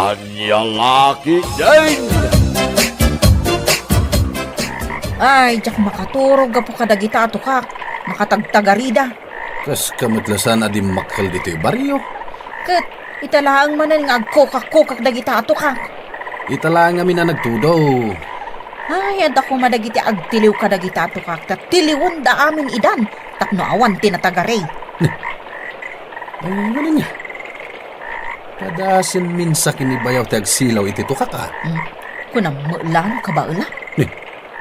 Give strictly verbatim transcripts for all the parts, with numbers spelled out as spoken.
Ania nga ketdin? Ay, diak makaturog gapu kadagita a tukak. Makatagtagarida. Kaska met la saan a dimmakkel ditoy barrio. Ket ita laeng manen nga agkukak-kukak dagita a tukak. Ita laeng ngamin a nagtudo. Ay, adda koma dagiti agtiliw kadagita a tukak, ta tiliwenda amin idan tapno awan ti natagari. Ay, ano niya? Padasen minsa ken ni Bayaw ti agsilaw iti tukak, a? Hmm. Kunam met la no kabaela? Ni,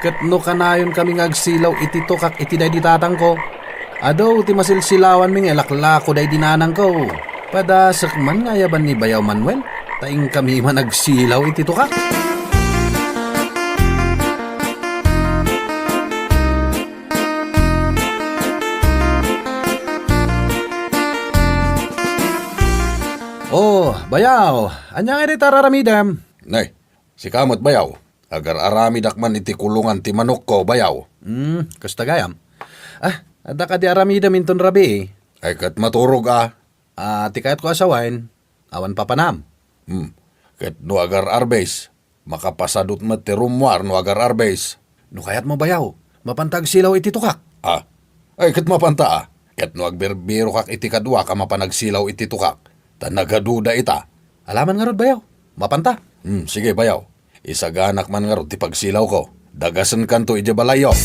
ket no kanayon kami nga agsilaw iti tukak iti daydi tatangko, adu ti masilsilawanmi nga ilaklako daydi nanangko. Padasek man nga ayaban ni Bayaw Manuel, ta inkami man agsilaw iti tukak. Oh, Bayaw, ania ngay dayta ar-aramidem? Nay, sika met, Bayaw. Agar-aramidak man iti kulongan ti manokko, Bayaw. Hmm, kasta gayam. Ah, adda kadi aramidem inton rabii? Ay, ket maturog a. Ah, ti kayatko a sawen, awan papanam. Hmm. Ket no agar-arbes, makapasadut met ti rummuar no agar-arbes. No kayatmo, Bayaw, mapanta agsilaw iti tukak. Ah. Ay, ket mapanta, a. Ket no agbirbirokak iti kaduak a mapan agsilaw iti tukak, ta nagaduda ita. Alaman ngarud, Bayaw. Mapanta. Hmm, sige, Bayaw. Isaganak man ngarud ti pagsilawko. Dagasenkanto idiay balayyo.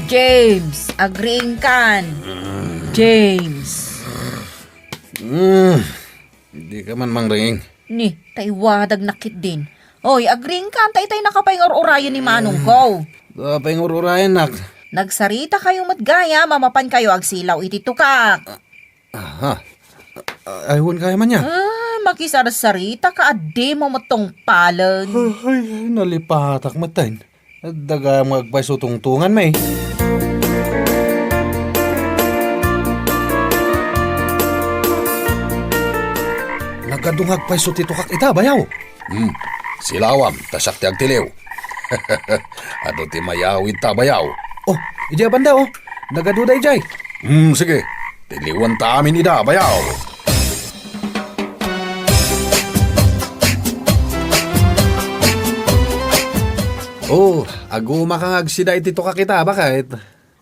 James, agriingkan. James. Mm. Dika man mangriing. Ni, ta iwadagnak ketdin. Oy, agriingkan ta itay nakapaingur-urayen ni manongko. Nakapaingur-urayennak. Nagsaritakayo met gayam a mapankayo agsilaw iti tukak. Aha. Ay, wen gayam ania? Ah, makisarsaritaka a dimo met tungpalen. Ay, nalipatak metten. Adda gayam nga agpayso tungtunganmi. Nagadu nga agpayso ti tukak ita, Bayaw. Hmm. Silawam, ta siak ti agtiliw. Adu ti mayawidta, Bayaw. Oh, idiay banda, oh. Nagaduda idiay. Hmm, sige. Tiliwenta amin ida, Bayaw. Oh, agumaka nga agsida iti tukak ita, baket.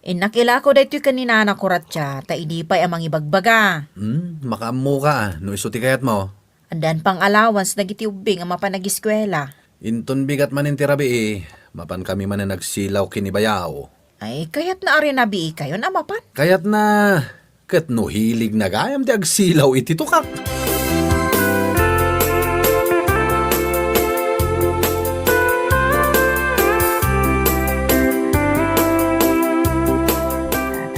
Innak ilako daytoy ken ni nanako, Ratia, ta idi pay a mangibagbaga. Hmm, makaammoka, no isu ti kayatmo. Addan pang allowance dagiti ubbing a mapan agiskuela. Inton bigat manen ti rabii, mapankami manen agsilaw ken ni Bayaw. Ay, kayatna a rinabiikayon a mapan? Kayatna, ket no hiligna gayam ti agsilaw iti tukak.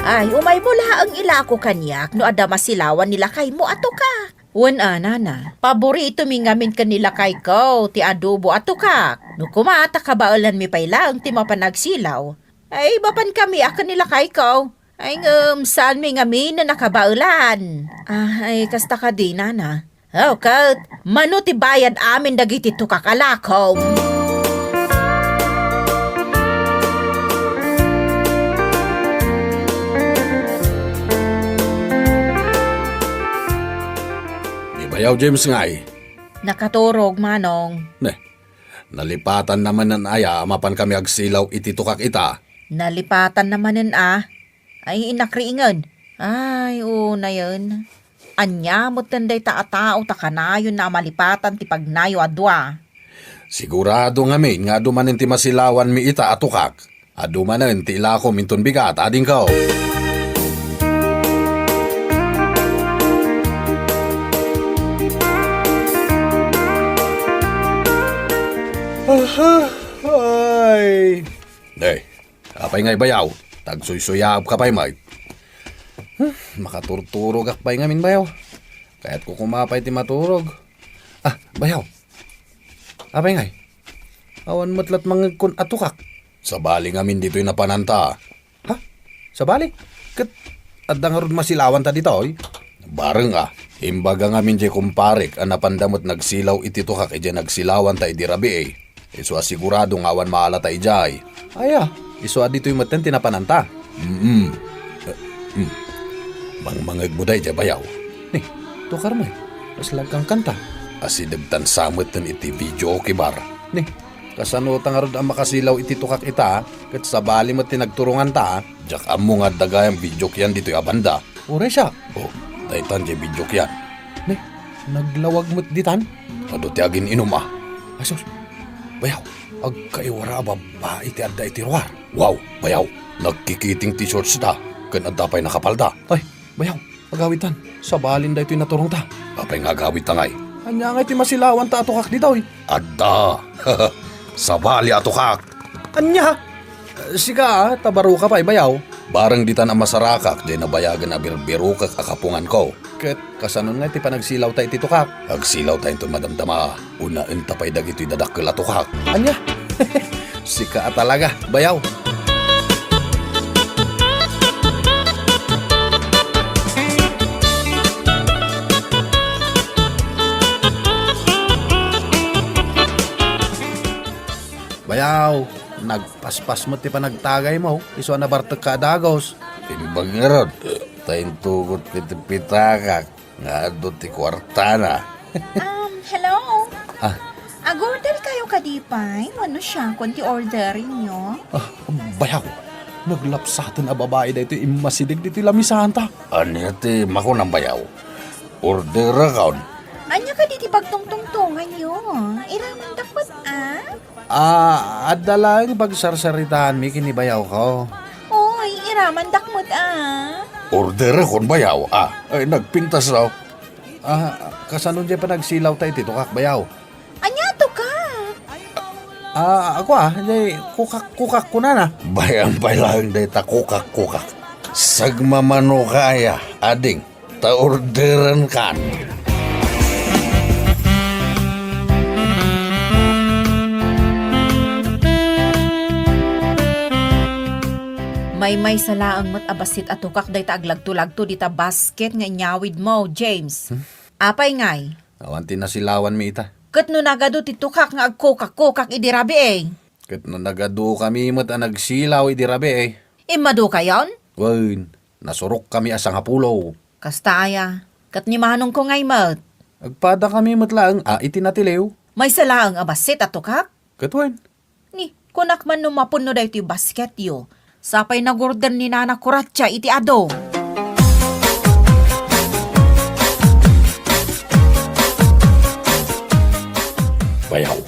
Ay, umaymo laeng ilako kaniak no adda masilawan ni lakaymo a tukak. Wen a, nana, paboritomi ngamin ken ni lakayko ti adobo a tukak. No koma ta kabaelanmi pay laeng ti mapan agsilaw, ay, mapankami a ken ni lakayko. Ay, ngem saanmi ngamin a nakabaelan. Ah, ay, kasta kadi, nana. Oh, ket mano ti bayad amin dagiti tukak a lakom? Ni Bayaw James ngay? Nakaturog, manong. Ne, nalipatanna manen aya a mapankami agsilaw iti tukak ita? Nalipatanna manen a. Ay, innak riingen. Ay, unayen. Ania metten dayta a tao ta kanayonna a malipatan ti pagnayo a dua? Sigurado ngamin nga adu manen ti masilawanmi ita a tukak. Adu manen ti ilakom inton bigat, adingko. Aha, ay. Ay, apay ngay, Bayaw? Tagsuysuyaabka pay met. Hmm, makaturturogak pay ngamin, Bayaw. Kayatko koma pay ti maturog. Ah, Bayaw. Apay ngay? Awan met lat mangngegkon a tukak. Sabali ngamin ditoy napananta. Ha? Sabali? Ket adda ngarud masilawanta ditoy? Bareng a, imbaga ngamin diay kumparek a napanda met nagsilaw iti tukak idiay nagsilawanta idi rabii. Isu a sigurado nga awan maalata idiay. Aya, isu a ditoy metten ti napananta. Mm. Eh, mm. Mangmangegmo daydiay, bayaw. Ni, tukar met. Kasla agkankanta. Asidegtan sa metten iti videoke bar. Ni, kasano ta ngarud a makasilaw iti tukak ita, ket sabali met ti nagturonganta? Diak ammo nga adda gayam videokean ditoy a banda. Uray siak. Oh, daytan diay videokean. Ni, naglawag met ditan? Adu ti agin-inum a. Ay sus, bayaw, agkaiwara a babbai ti adda iti ruar. Wow, bayaw, nagkikiting ti shortsda, ken adda pay nakapalda. Ay, bayaw, agawidtan. Sabalin daytoy naturongta. Apay nga agawidta ngay? Ania ngay ti masilawanta a tukak ditoy? Adda. Sabali a tukak. Ania? Sika, a, ta baroka pay, bayaw. Bareng ditan a masarakak, diay nabayagen a birbirokek a kapunganko. Ket kasanon ngay ti panagsilawta iti tukak? Agsilawta inton madamdama. Unaenta pay dagitoy dadakkel a tukak. Ania? Sika a talaga, bayaw. Bayaw, nagpaspas met ti panagtagaymo, isu a nabartekka a dagus. Imbag ngarud, ta intugot ko iti pitakak nga adu ti kuartana. Um, hello? Ah. Ag-order kayo kadi pay? Wenno siakon ti order inyo? Ah, bayaw, naglapsaten a babai daytoy immasideg ditoy lamisanta. Ania ti makunam, bayaw? Orderakon? Ania kadi ti pagtungtungtonganyo? Iramandak met, ah? Ah, adda laeng pagsarsaritaanmi ken ni bayawko. Oy, iramandak met, ah. Orderakon, bayaw, ah. Ay, nagpintas, no? Ah, kasano diay panagsilawta iti tukak, bayaw? Ania, tukak? Ah, ako, ah, diay kukak-kukak kunana. Bay-am pay laeng dayta kukak-kukak. Sagmamanoka aya, ading. Ta orderenkan. Maymaysa laeng met a bassit a tukak dayta aglagto-lagto dita basket nga inyawidmo, James. Hmm? Apay ngay? Awan ti nasilawanmi ita. Ket no nagadu ti tukak nga agkukak-kukak idi rabii? Ket no nagadukami met a nagsilaw idi rabii? Immadukayon? Wen. Nasurokkami a sangapulo. Kasta aya, ket ni manongko ngay met? Agpadakami met laeng a iti natiliw. Maysa laeng a bassit a tukak? Ket wen? Ni, kunak man no mapunno daytoy basketyo. Sapay nagurder ni Nana Kuratsa iti adu. Bayaw,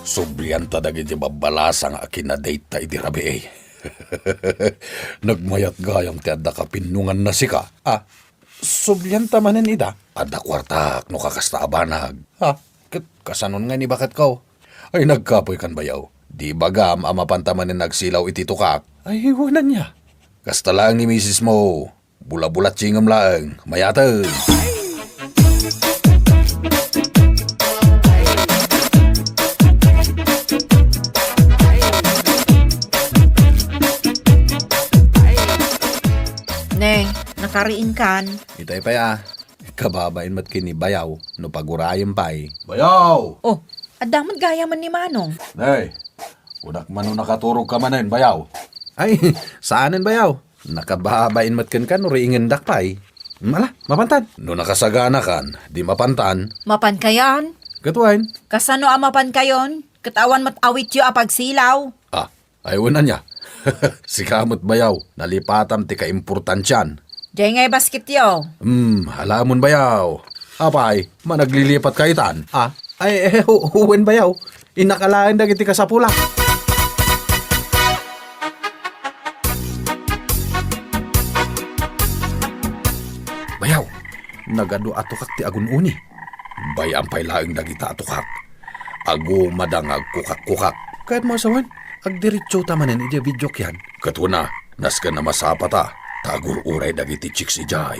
sublianta dagiti babbalasang a kinadate-ta idi rabii. Nagmayat gayam ti adda kapinnonganna sika. Ah, sublianta manen ida? Adda kuartak no kakasta a banag. Ha? Ket kasanon nga ni baketko? Ay, nagkapoykan bayaw. Di bagam a mapanta manen nagsilaw iti tukak? Ay, wen ania? Kasta laeng ni misismo. Bulabulatsingem laeng, mayateng. Ne, nakariingkan. Itay pay a, kababain met ken ni bayaw, no pagurayem pay. Bayaw! Oh, adda met gayamen ni Manong. Ne, kunak man no nakaturogka manen, bayaw. Ay, saanen, bayaw. Nakababain met kenka no riingendak pay. Ala, mapantan. No nakasaganakan, di mapantan. Mapankayon? Ket wen? Kasano a mapankayon? Ket awan met awityo a pagsilaw. Ah, ay wen ania? Sika met bayaw, nalipatam ti kaimportansian. Diay ngay basketyo. Hmm, alamon bayaw. Apay, managlilipat ka itan? Ah, ay, eh, hu-, wen bayaw. Innak alaen dagiti kasapulak. Bayaw, nagadu a tukak ti agun-uni. Bay-am pay laeng dagita a tukak. Agumada nga agkukak-kukak. Kayatmo a sawen, agdiretsota manen idiay videokean. Ket wen a, nasken a masapata, ta agur-uray dagiti chicks idiay.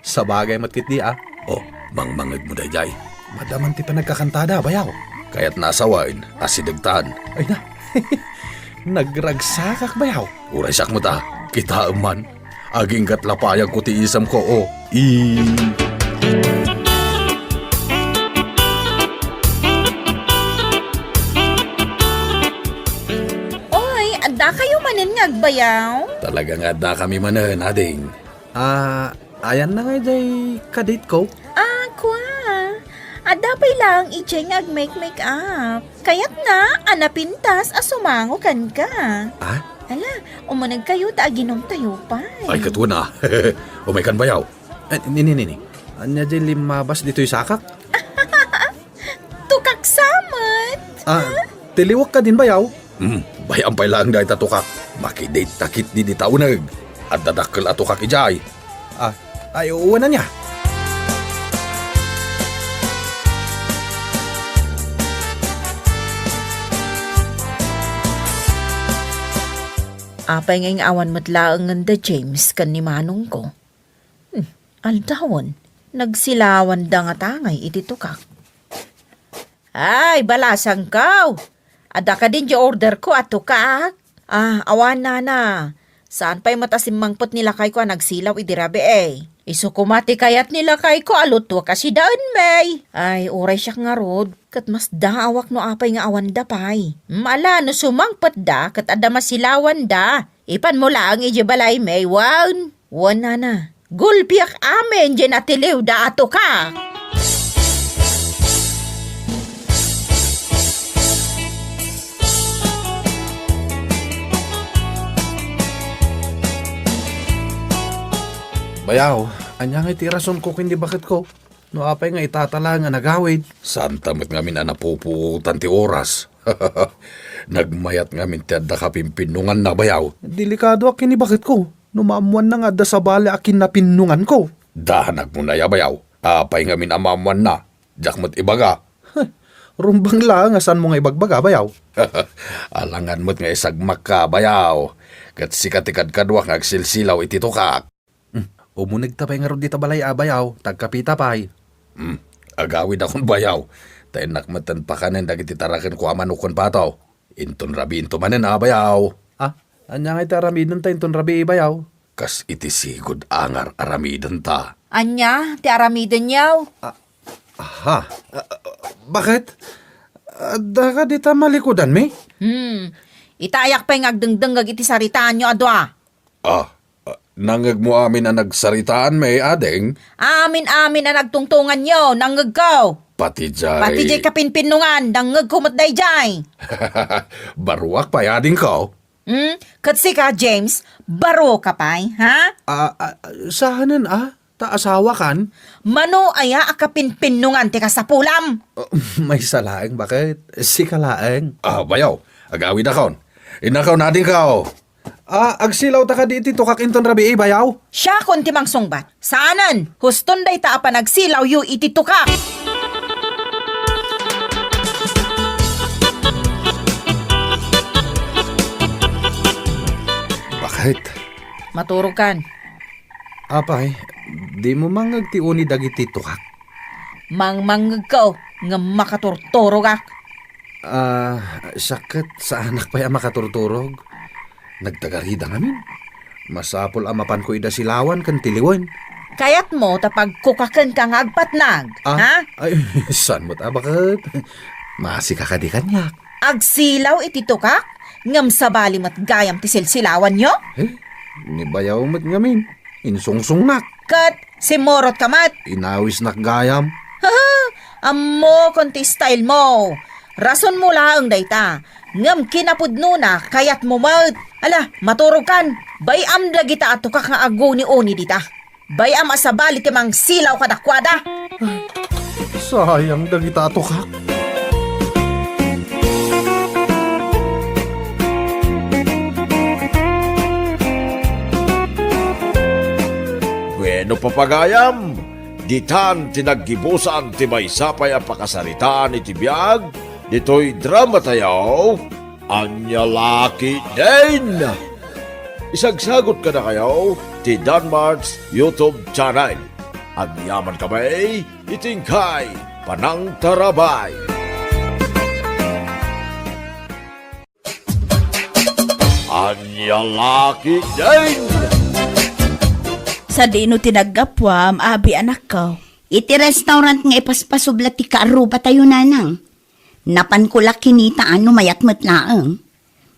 Sabagay met ketdi a. Oh, mangmangegmo daydiay. Madaman ti panagkakantada, bayaw. Kayatna a sawen, asidegtan. Ay na. Nagragsakak, bayaw. Uray siak met a. Kitaem man. Aginggat lapayagko ti isemko, oh. I- Anen nga agbayaw? Talaga nga adda kami manen, ading. Ah, ayanna nga idiay kadate ko? Ah, kua. Adda pay laeng idiay nga agmake-make up. Kayatna a napintas a sumango kenka. Ah? Ala, umunegkayo ta aginumtayo pay. Ay, ket wen a. Umaykan bayaw. Eh, nini, nini. Ania diay limmabas ditoy sakak? Tukak sa met. Ah, tiliwek kadin bayaw? Hmm, bay-am pay laeng dayta tukak. Makidate ta ketdi dita uneg. Adda dakkel a tukak idiay. Ah, ay, wen ania? Apay ngay nga awan met laengen da James ken ni manongko? Hmm, aldawen, nagsilawanda ngata ngay iti tukak. Ay, balasangko! Adda kadin diay orderko a tukak? Ah, awan, nana. Saan pay met a simmangpet ni lakayko a nagsilaw idi rabii. Isu koma ti kayat ni lakayko a lutuek a sidaen, may. Ay, uray siak ngarud, ket masdaawak no apay nga awanda pay. Mm, ala, no sumangpetda, ket adda masilawanda. Ipanmo laeng idiay balay, may, wen. Wen, nana. Gulpiak amin diay natiliwda a tukak. Bayaw, ania ngay ti rasonko ken ni baketko? No apay nga itata laeng a nagawid? Saanta met ngamin a napupuotan ti oras. Nagmayat ngamin ti adda kapinpinnonganna, bayaw. Delikadoak ken ni baketko. No maammoanna nga adda sabali a kinnapinnonganko. Danagmo aya, bayaw. Apay ngamin a maammoanna? Diak met ibaga. Rumbeng laeng a saanmo nga ibagbaga, bayaw. Alangan met nga isagmakka, bayaw. Ket sika ti kadkaduak nga agsilsilaw iti tukak. Hmm, umunegta pay ngarud dita balay a, bayaw, ta agkapita pay. Hmm, agawidakon, bayaw. Ta innak metten pakanen dagiti tarakenko a manok ken pato. Inton rabiinto manen a, bayaw. Ah, ania ngay ti aramidenta inton rabii, bayaw? Kas iti sigud a ngar aramidenta. Ania ti aramidenyo? Ah, aha. Ah, baket? Adda ka dita malikudanmi? Hmm. Itayak pay nga agdengdengngeg iti saritaanyo a dua. Ah, ah, nangngegmo amin a nagsaritaanmi, ading? Amin-amin a nagtungtonganyo, nangngegko. Pati jay Pati jay kapinpinnongan, nangngegko met dayjay. Baruak pay, adingko. Hmm? Ket sika, James, baro ka pay, ha? Ah, ah, saanen a? Ta asawakan? Mano aya a kapinpinnongan ti kasapulam? Ah, maysa laeng, baket? Sika laeng. Ah, bayaw, agawidakon. Innakon, adingko. Ah, agsilawta kadi iti tukak inton rabii, bayaw? Siakon ti mangsungbat. Saanen, huston dayta a panagsilawyo iti tukak. Baket? Maturogkan. Apay, dimo mangngeg ti uni dagiti tukak? Mangmangngegko, ngem makaturturogak. Ah, siak ket saanak pay a makaturturog. Nagtagarida ngamin. Masapul a mapanko ida silawan ken tiliwen. Kayatmo ta pagkukakenka nga agpatnag, Ah, ha? Ay, saan met a baket? Masika kadi kaniak. Agsilaw iti tukak, ngem sabali met gayam ti silsilawanyo? Eh, ni bayaw met ngamin. Insungsongnak. Ket simmurot ka met. Inawisnak gayam. Haha, ammokon ti style mo. Rasonmo laeng dayta. Ngem kinapudnona, kayatmo met. Ala, maturogkan. Bay-am dagita a tukak nga aguni-uni dita. Bay-am a sabali ti mangsilaw kadakuada. Sayang dagita a tukak. Bueno, papagayam, ditan ti naggibusan ti maysa pay a pakasaritaan iti biag ditoy dramatayo, Ania La Ketdin. Isagsagot kadakayo ti Danmart's YouTube channel. Agyaman kami iti inkay panangtarabay. Ania La Ketdin. Sadino ti naggapuam, abi, anakko? Iti restaurant nga ipaspasobla ti kaarrubatayo, nanang. Napanko la kinita a no mayat met laeng.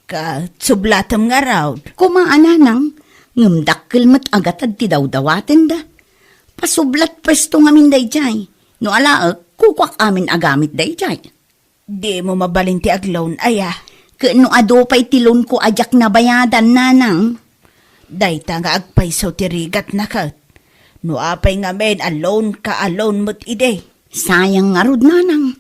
Ket sublatem ngarud. Koma a, nanang, ngem dakkel met a gatad ti dawdawatenda. Pasublat pwesto ngamin daydiay. No alaek, kukuak amin a gamit daydiay. Dimo mabalin ti agloan, aya? Ket no adu pay ti loanko a diak nabayadan, nanang? Dayta nga agpayso ti rigatna ket. No apay ngamin a loanka a loan met idi? Sayang ngarud, nanang.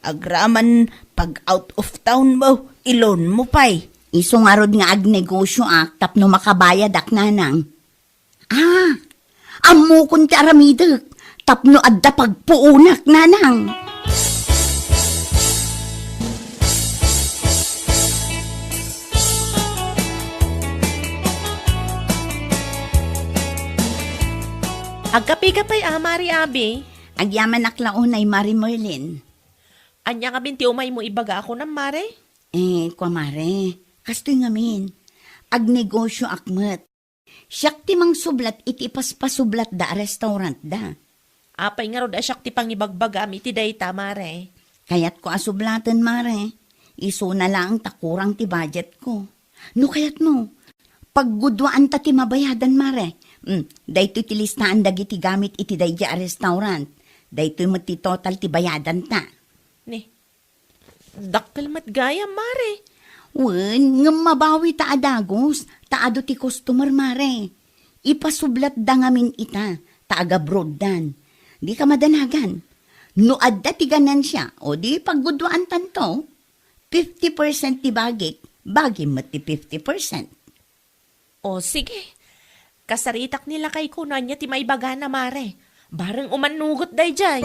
Agraman pag out of town mo, i-loan mo pay. Isu ngarud nga agnegosioak tapno makabayadak, nanang. Ah, ammokon ti aramidek tapno adda pagpuonak, nanang. Agkapika pay a, Mari Abi? Agyamanak la unay, Mari Merlin. Ania ngamin ti umaymo ibaga a kunam, Mare? Eh, kua, Mare, kastoy ngamin. Agnegosioak met. Siak ti mangsublat iti ipaspasublatda a restaurantda. Apay ngarud a siak ti pangibagbagaam iti dayta, Mare? Kayatko a sublaten, Mare. Isuna laeng ta kurang ti budgetko. No kayatmo, pagguduaanta ti mabayadan, Mare. Mm, daytoy ti listaan dagiti gamit iti daydiay a restaurant. Daytoy met ti total ti bayadanta. Ni, dakkel met gayam, Mare. Wen, ngem mabawi ta a dagus, ta adu ti customer, Mare. Ipasublatda ngamin ita, ta agabroaddan. Dika madanagan. No adda ti ganansia, o di pagguduaantanto, fifty percent ti bagik, bagim met ti fifty percent. O, sige. Kasaritak ni lakayko no ania ti maibagana, Mare. Bareng umannugot daydiay.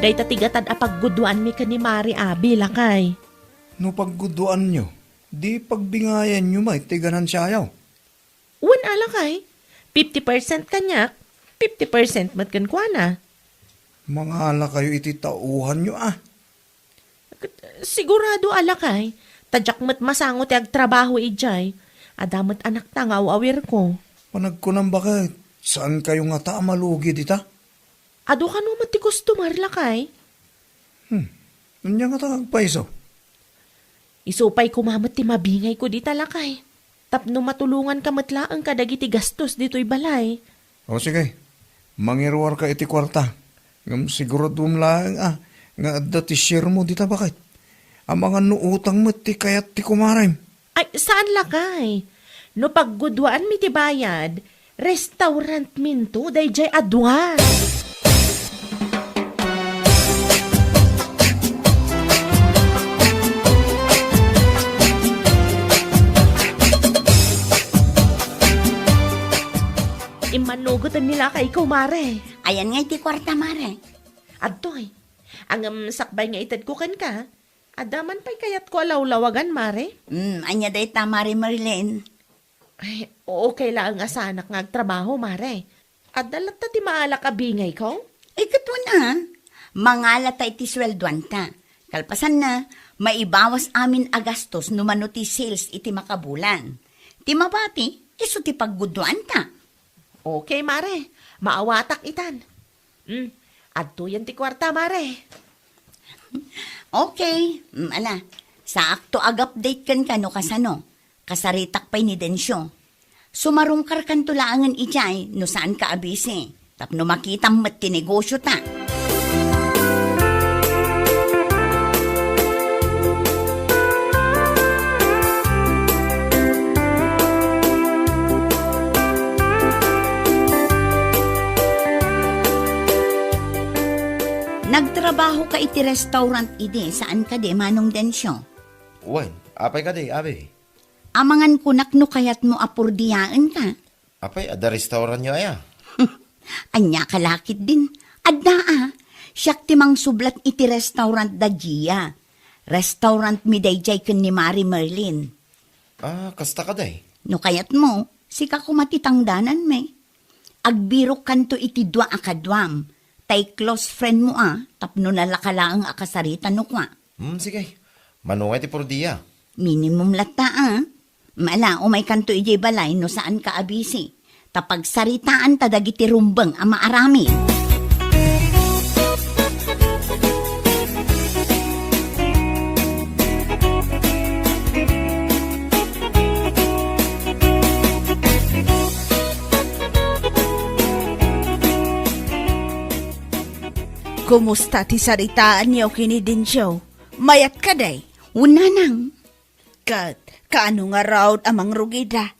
Dayta ti gatad a pagguduanmi ken ni Mare Abi, lakay. No pagguduanyo, di pagbingayanyo met ti ganansiayo. Wen a, lakay, fifty percent kaniak, fifty percent met kenkuana. Mangalakayo iti tauhanyo a. Ket sigurado a, lakay, ta diak met masango ti agtrabaho idiay. Adda met anakta nga aw-awirko. Panagkunam baket, saankayo ngata a malugi dita? Adu kano met ti customer, lakay? Hmm. Ania ngata agpayso? Isu pay koma met ti mabingayko dita, lakay. Tapno matulonganka met laeng kadagiti gastos ditoy balay. O, sige. Mangiruarka iti kuarta. Ngem siguradom laeng a nga adda ti share mo dita, baket. Amangan no utang met ti kayat ti kumarem. Ay, saan, lakay. No pagguduaanmi ti bayad, restaurantminto daydiay a dua. Immannugoten ni lakayko, Mare. Ayan ngay ti kuarta, Mare. Adtoy. Ngem sakbay nga itedko kenka, adda man pay kayatko a lawlawagan, Mare? Hmm, ania dayta, Mare Merlin? Ay, okay laeng a saanak nga agtrabaho, Mare. Adda latta ti maalak a bingayko? Ay, ket wen a. Mangalata iti sueldoanta. Kalpasanna, maibawas amin a gastos no mano ti sales iti makabulan. Ti mabati, isu ti pagguduanta. Okay, Mare. Maawatak itan. Hmm, adtoyen ti kuarta, Mare. Okay. Mm, ala, saakto ag-update kenka no kasano. Kasaritak pay ni Dencio. Sumarungkarkanto laengen idiay no saanka a busy. Tapno makitam met ti negosiota. Nagtrabahoka iti restaurant idi, saan kadi, Manong Dencio? Wen, apay kadi, abi? Amangan kunak no kayatmo a purdiaenka. Apay, adda restaurantyo aya? Ania ka la ketdin? Adda a. Siak ti mangsublat iti restaurant da Gia. Restaurantmi daydiay ken ni Mari Merlin. Ah, kasta kadi? No kayatmo, sika koma ti tangdananmi. Agbirokkanto iti dua a kaduam, tay close friend mo a, tapno nalaka laeng a kasarita no kua. Hmm, sige. Mano ngay ti purdia? Minimum latta a. Mala, umaykanto idiay balay no saanka a busy. Ta pagsaritaanta dagiti rumbeng a maaramid. Kumusta ti saritaanyo ken ni Dencio? Mayat kadi? Wen, nanang. Ket kaano ngarud a mangrugida?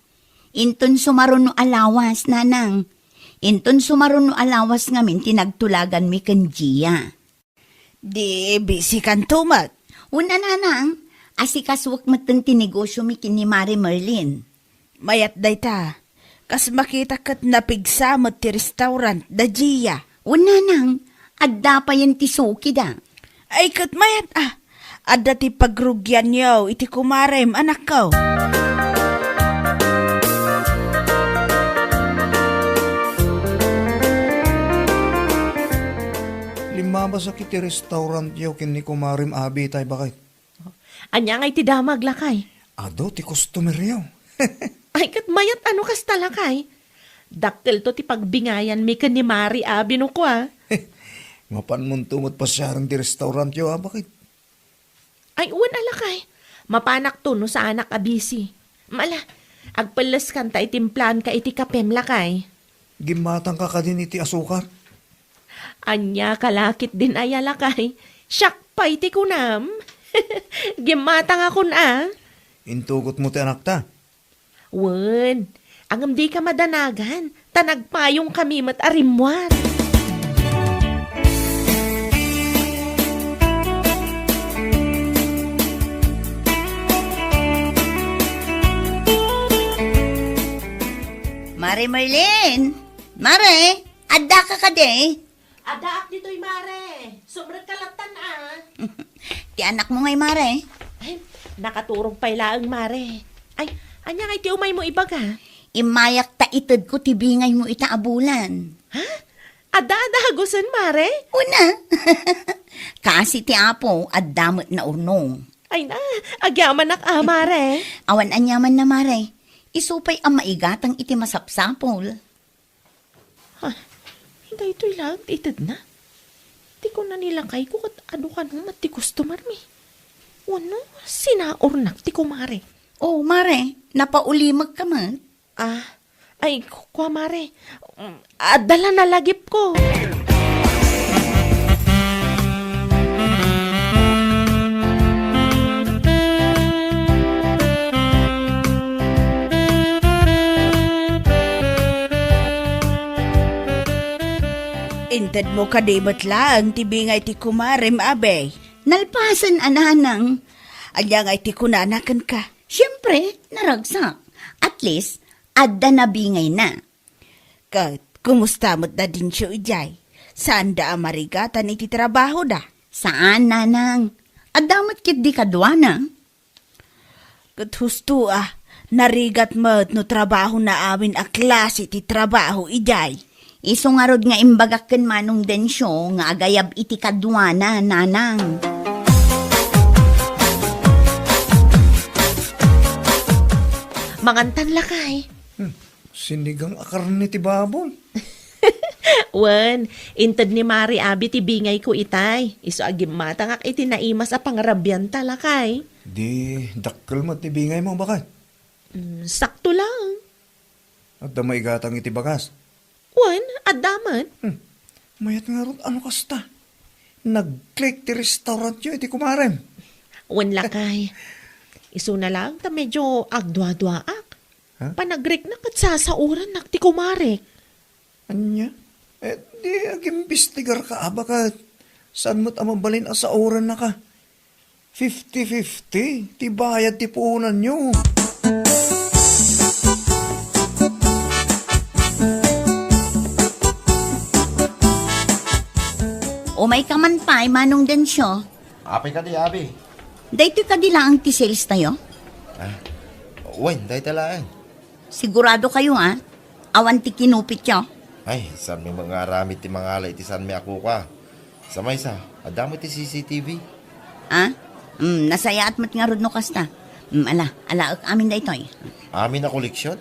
Inton sumaruno a lawas, nanang. Inton sumaruno a lawas ngamin ti nagtulaganmi ken Gia. Di bisikanto met? Wen a, nanang, asikasuek metten ti negosyomi ken ni Mare Merlin. Mayat dayta. Kas makitak ket napigsa met ti restaurant da Gia. Wen, nanang, adda payen ti sukida. Ay, ket mayat a. Adda ti pagrugianyo iti kumarem, anakko. Limmabasak iti restaurantyo ken ni kumarem Abi tay, baket. Ania ngay ti damag, lakay? Adu ti customeryo. Ay, ket mayat a no kasta, lakay. Dakkelto ti pagbingayanmi ken ni Mare Abi no kua. Mapanmonto met pasiaren ti restaurantyo, a, baket? Ay, wen a, lakay. Mapanakto no saanak a busy. Ala, agpelleskanta iti implaanka iti kapem, lakay. Gimmatangka kadin iti asukar? Ania ka la ketdin aya, lakay? Siak pay ti kunam. Gimmatangakon a. Intugotmo ti anakta? Wen, ngem dika madanagan, ta nagpayongkami met a rimmuar. Mare Merlin! Mare! Addaka kadi? Addaak ditoy, Mare. Sumrekka lattan a. Ti anakmo ngay, Mare? Ay, nakaturog pay laeng, Mare. Ay, ania ngay ti umaymo ibaga? Immayak ta itedko ti bingaymo ita a bulan. Ha? Adda a dagusen, Mare? Una. Kaasi ti Apo, adda met naurnong. Ay na, agyamanak a, Mare. Awan aniamanna, Mare. Isu pay a maigatang iti masapsapul. Ha? Daytoy laeng ti itedna? Ti kuna ni lakayko ket adu kano met ti customermi. Wenno, sinaurnak ti kumare. Oh, Mare, napaulimekka met? Ah, ay, ku-, kua, Mare. Mm, adda la nalagipko. Intedmo kadi met laeng ti bingay ti kumarem, Abi? Nalpasen a, nanang. Ania ngay ti kunana kenka? Siempre, naragsak. At least, adda nabingayna. Ket, kumusta met da Dencio idiay? Saanda a marigatan iti trabahoda? Saan, nanang. Adda met ketdi kaduana. Ket husto a, narigat met no trabahona amin a klase ti trabaho idiay. Isu ngarud nga imbagak ken Manong Dencio nga agayab iti kaduana, nanang. Mangantan, lakay. Hmm. Sinigang a karne ti baboy. Wen, inted ni Mare Abi ti bingayko itay. Isu a gimmatangak iti naimas a pangarabianta, lakay. Di dakkel met ti bingaymo, baket? Mm, sakto lang. Adda maigatang iti bagas? Wen, adda met. Hmm. Mayat ngarud a no kasta. Nag-click ti restaurantyo iti kumarem. Wen, lakay. Isuna lang ta medyo agduaduaak. Ha? Panagrikna ket sasaorannak ti kumarek. Ania? Eh, di agimbestigarka a, baket saan met a mabalin a saorannaka. Fifty fifty ti bayad ti puonanyo. Umayka man pay, Manong Dencio. Apay kadi, Abi? Daytoy kadi laeng ti sales tayo? Ah, wen, dayta laeng. Sigurado kayo, ha? Awan ti kinupityo? Ay, saanmi nga aramid ti mangala iti saanmi a kukua. Sa maysa, adda met ti C C T V. Ah? Mm, nasayaat met ngarud no kasta. Mm, ala, alaek amin daytoy. Amin a koleksion?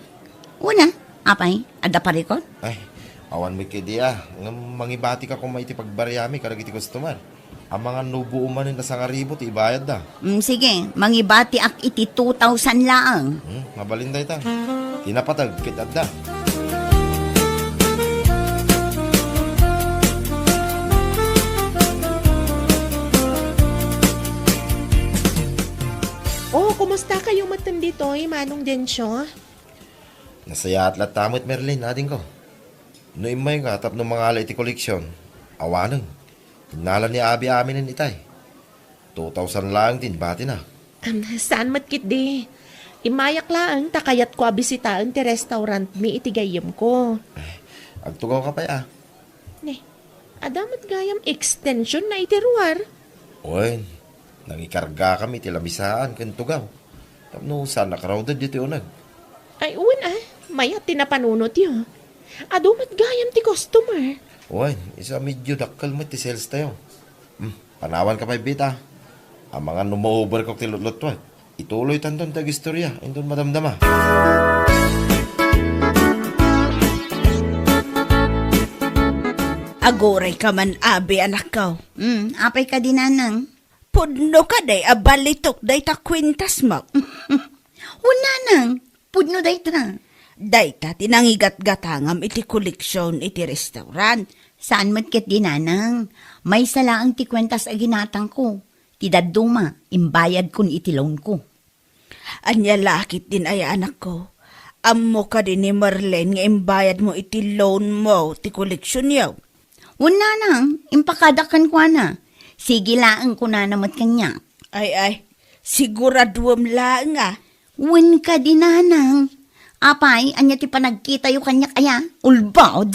Una, Apay, adda parikot? Ay, awan met ketdi a. Ngem mangibatika koma iti pagbariami kadagiti customer. Amangan no buo manen a sangaribu ti ibayadda. Mm, sige, mangibatiak iti two thousand laeng. Hmm, mabalin dayta. Ti napateg ket adda. Oh, kumusta kayo metten ditoy, Manong Dencio? Nasayaat latta met, Merlin, adingko. No immayka tapno mangala iti koleksion, awanen. Innala ni Abi aminen itay. Two thousand laeng ti inbatina. Am, saan met ketdi. Immayak laeng ta kayatko a bisitaen ti restaurantmi iti gayyemko. Agtugawka pay a. Ne, adda met gayam extension na iti ruar. Wen, nangikargakami iti lamisaan ken tugaw. Tapno saan a crowded ditoy uneg. Ay, wen a, mayat ti napanunotyo. Adu met gayam ti customer. Wen, isu a medyo dakkel met ti sales tayo. Hmm, panawanka pay, Bita. Amangan no ma-overcook ti lutlutuek. Ituloytanton ti agistorya inton madamdama. Agurayka man, Abi, anakko. Hmm, apay kadi, Nanang? Pudno kadi a balitok dayta kuentasmo? Wen, Nanang, pudno dayta. Dayta ti nangigatgatangam iti koleksion iti restaurant. Saan met ketdi, Nanang. Maysa laeng ti kuentas a ginatangko. Ti dadduma, imbayadkon iti loanko. Ania la ketdin aya, anakko? Ammo kadi ni Marlene nga imbayadmo iti loanmo ti koleksionyo? Wen, Nanang, impakadak kenkuana. Sige laeng kunana met kaniak. Ay, ay, siguraduem laeng a. Wen kadi, Nanang. Apay, ania ti panagkitayo kaniak aya? Ulbod!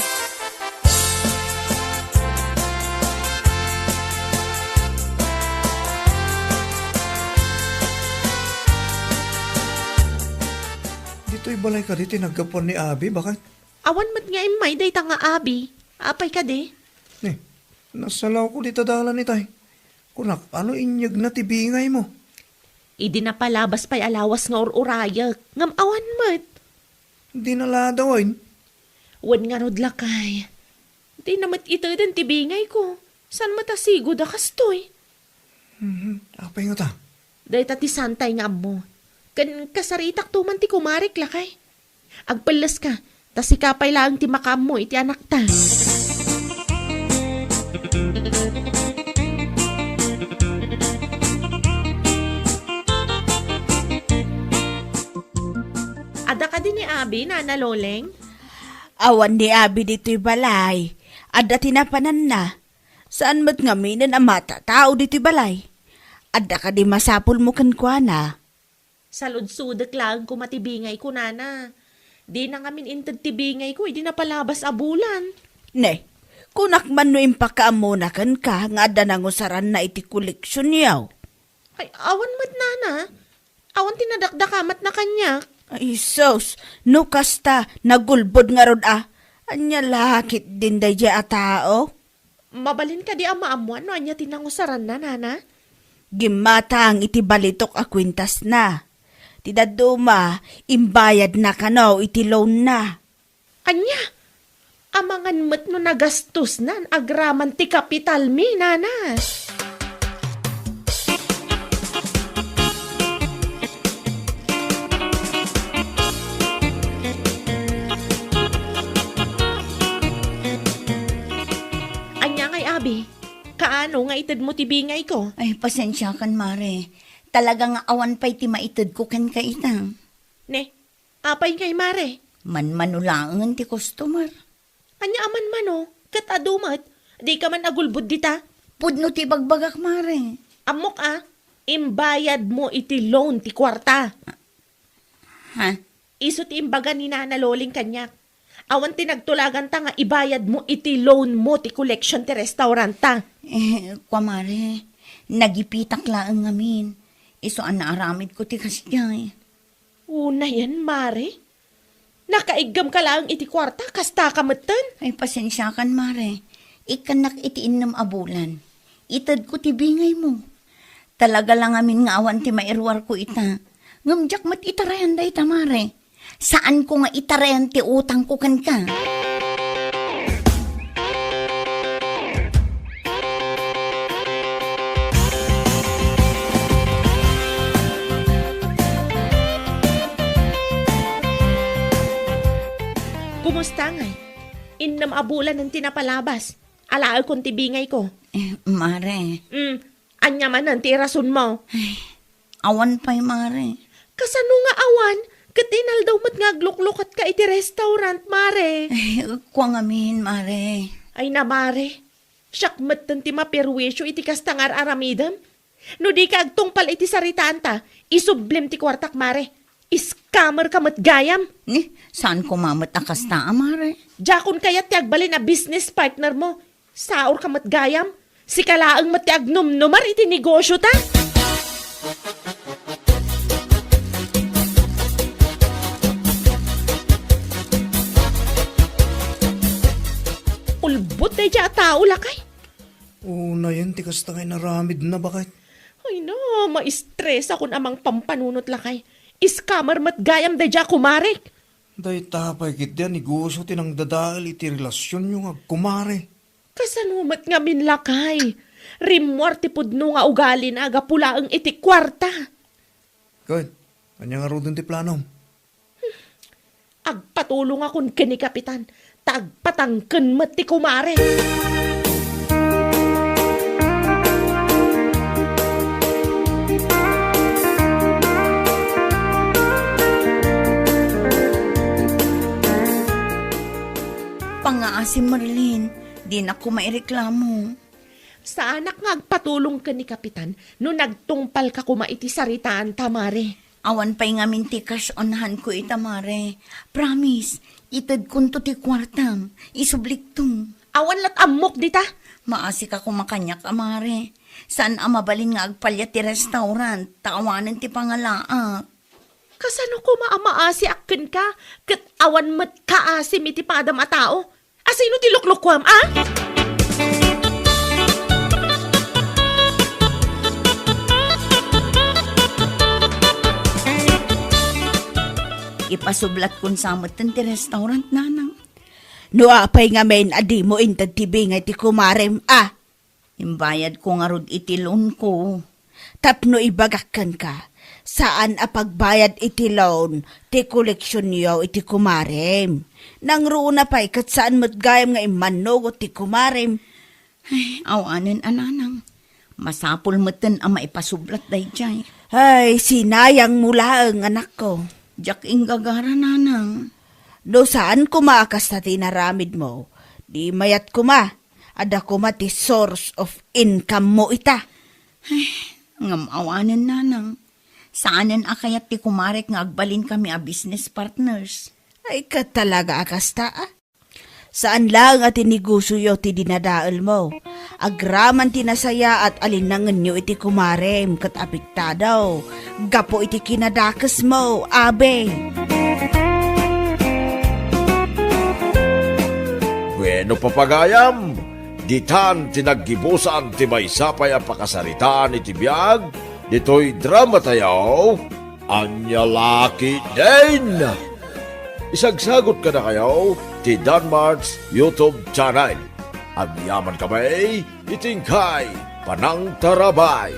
Ditoy balay kadi ti naggapuan ni Abi, baket? Awan met nga immay dayta nga Abi. Apay kadi? Ne, nasalawko dita dalan itay. Kunak, ano inyegna ti bingaymo? Idi napalabas pay a lawas nga ur-urayek, ngem awan met. Di naladawen? Wen ngarud lakay. Di na met iteden ti bingayko. Saan met a sigud a kastoy? Mhm. Apay ngata? Dayta ti saantay nga ammo. Ken kasaritakto man ti kumarek lakay. Agpelleska, ta sika pay laeng ti makaammo iti anakta. Adda kadi ni Abi, Nana Loleng? Awan ni Abi ditoy balay. Adda ti napananna. Saan met ngaminen a matatao ditoy balay. Adda kadi masapulmo kenkuana? Saludsodek laeng koma ti bingayko, Nana. Dina ngamin inted ti bingayko idi napalabas a bulan. Ne, kunak man no impakaammona kenka nga adda nangusaranna iti koleksionyo. Ay, awan met, Nana. Awan ti nadakdakamatna kaniak. Ay, sus, no kasta, nagulbod ngarud a. Ania la ketdin daydiay a tao? Mabalin kadi a maammuan no ania ti nangusaranna, Nana? Gimmatang iti balitok a kuentasna. Ti dadduma, imbayadna kano iti loanna. Ania? Amangan met no nagastosnan agraman ti kapitalmi, Nana. Ania ngay, Abi? Kaano nga itedmo ti bingayko? Ay, pasensiakan, Mare. Talaga nga awan pay ti maitedko kenka ita. Ne, apay ngay, Mare? Manmano laengen ti customer. Ania a manmano? Ket adu met, dika man agulbod dita? Pudno ti ibagbagak, Mare. Ammok a, imbayadmo iti loan ti kuarta. Ha? Isu ti imbaga ni Nana Loling kaniak. Awan ti nagtulaganta nga ibayadmo iti loanmo ti collection ti restauranta. Eh, kua, Mare, nagipitak laeng ngamin. Isu a naaramidko ti kasdiay. Unayen, Mare? Nakaiggamka laeng iti kuarta, kastaka metten? Ay, pasensiakan, Mare. Ikkannak iti innem a bulan. Itedko ti bingaymo. Talaga la ngamin nga awan ti mairuarko ita. Ngem diak met itarayan dayta, Mare. Saanko nga itarayan ti utangko kenka. Kumusta ngay? Innem a bulanen ti napalabas. Alaekon ti bingayko. Eh, mare. Mm, ania manen ti irasonmo? Awan pay, mare. Kasano nga awan? Ket inaldaw met nga agluklukatka iti restaurant, mare. Eh, kua ngamin, mare. Ay na, mare. Siak metten ti maperwisyo iti kasta nga ar-aramidem. No dika agtungpal iti saritaanta, isublim ti kuartak, mare. Scammer ka met gayam. Ni, saan koma met a kasta, a, mare? Diakon kayat ti agbalin a business partner mo. Saor ka met gayam. Sika laeng met ti agnumnumar iti negosyo ta. Ulbod daydiay a tao, lakay. Unayen ti kasta nga inaramidna, baket. Ay na, ma-stress akon a mangpampanunot, lakay. Scammer met gayam daydiay a kumarek. Dayta pay ketdi a negosyo ti nangdadael iti relasionyo nga agkumare. Kasano met ngamin, lakay? Rimmuar ti pudno nga ugalina gapu laeng iti kuarta. Ket, ania ngaruden ti planom? Agpatulongakon ken ni Kapitan, ta agpatangken met ti kumare. Pangngaasim, Marlene, dinak koma ireklamo. Saanak nga agpatulong ken ni Kapitan no nagtungpalka koma iti saritaanta, mare. Awan pay ngamin ti cash on hand ko ita, mare. Promise, itedkonto ti kuartam. Isublikto. Awan lat ammok dita. Maasika koma kaniak, a, mare. Saan a mabalin nga agpaliat ti restaurant, ta awanen ti pangalaak. Kasano koma a maasiak kenka, ket awan met kaasim iti padam a tao? Asino ti luklukuam, a? Ipasublatkon sa metten ti restaurant, nanang. No apay ngamin a dimo inted ti bingay ti kumarem, a? Imbayadko ngarud iti loanko. Tapno ibagak kenka, saan a pagbayad iti loan ti koleksionyo iti kumarem. Nangruna pay ket saan met gayam nga immannugot ti kumarem. Ay, awanen a, nanang. Masapul metten a maipasublat daydiay. Ay, sinayangmo laeng, anakko. Diak inggagara, nanang. No saan koma a kasta ti inaramidmo, di mayat koma. Adda koma ti source of income mo ita. Ay, ngem awanen, nanang. Saanen a kayat ti kumarek nga agbalinkami a business partners. Ay, ket talaga a kasta, a? Saan laeng a ti negosioyo ti dinadaelmo. Agraman ti nasayaat a linnangenyo iti kumarem ket apektado gapu iti kinadakesmo, abe. Bueno, papagayam, ditan ti naggibusan ti maysa pay a pakasaritaan iti biag ditoy dramatayo, Ania La Ketdin. Isagsagot kadakayo ti Danmart's YouTube channel. Agyamankami iti inkay panangtarabay.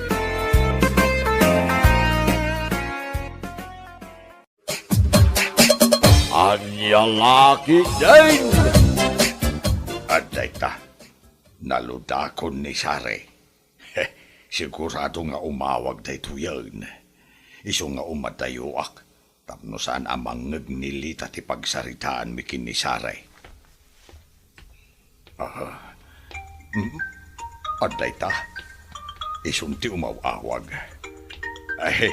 Ania La Ketdin! Adda ita, naludakon ni Sare. Sigurado nga umawag daytoyen. Isu nga umadayoak, tapno saan a mangngeg ni Lita ti pagsaritaanmi ken ni Sare. Aha. Hmm? Adda ita. Isun ti umaw-awag. Ay,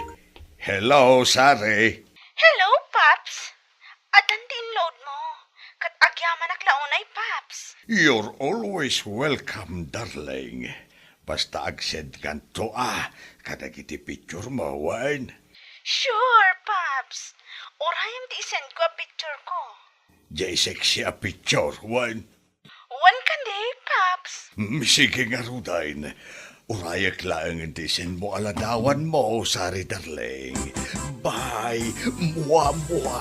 hello, Sare. Hello, Paps. Addan ti inload mo. Ket agyamanak la unay, Paps. You're always welcome, darling. Basta agsend kanto a kadagiti picture mo, wen? Sure, Paps. Urayem ti isend ko a picture ko. Jay sexy a picture, wen? Wen kadi, Paps. Mm, sige ngaruden. Urayek laeng ti isend mo a ladawan mo, Sari darling. Bye. Mua, mua.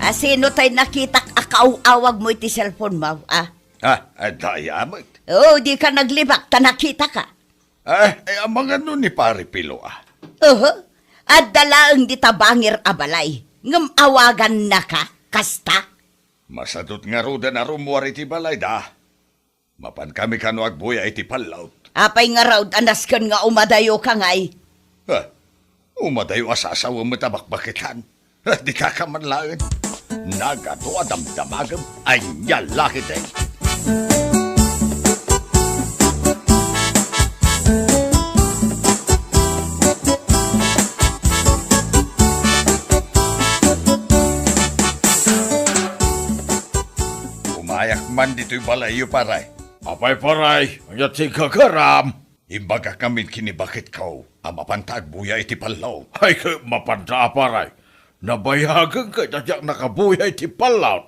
A, sino tay nakitak a kaaw-awagmo iti cellphone-mo, a? Ah, adda aya met. O, dika naglibak ta nakitaka. Ah, ay, amangan no ni Pare Pilo, a? Oho. Adda laeng dita bangir a balay. Ngem awagannaka, kasta? Masadut ngaruden a rummuar iti balayda. Mapankami kano agbuya iti pallaw. Apay ngarud a nasken nga umadayoka ngay? Ah, umadayo a sasawem met a bakbaketan. Ah, dikaka man laeng. Nagadu a damdamagem, ania la ketdi? Umayak man ditoy balayyo, pare. Apay, pare, ania ti gagaram? Imbagak ngamin ken ni baketko a mapanta agbuya iti pallaw. Ay, ket mapanta a, pare. Nabayagen ket a diak nakabuya iti pallaw.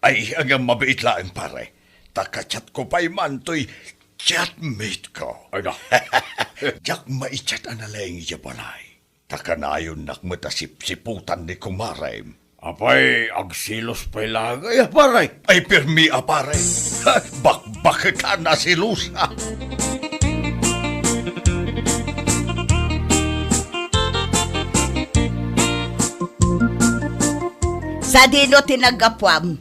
Ay, ngem mabiit laeng, pare. Ta ka-chatko pay man toy chatmate-ko. Ay, na. Diak mai-chat a nalaing idiay balay. Ta kanayonnak met a sipsiputan ni kumarem. Apay, agselos pay laeng aya, pare? Ay, permi a, pare. Ha, bakbaketan a selos, ha? Sadino ti naggapuam?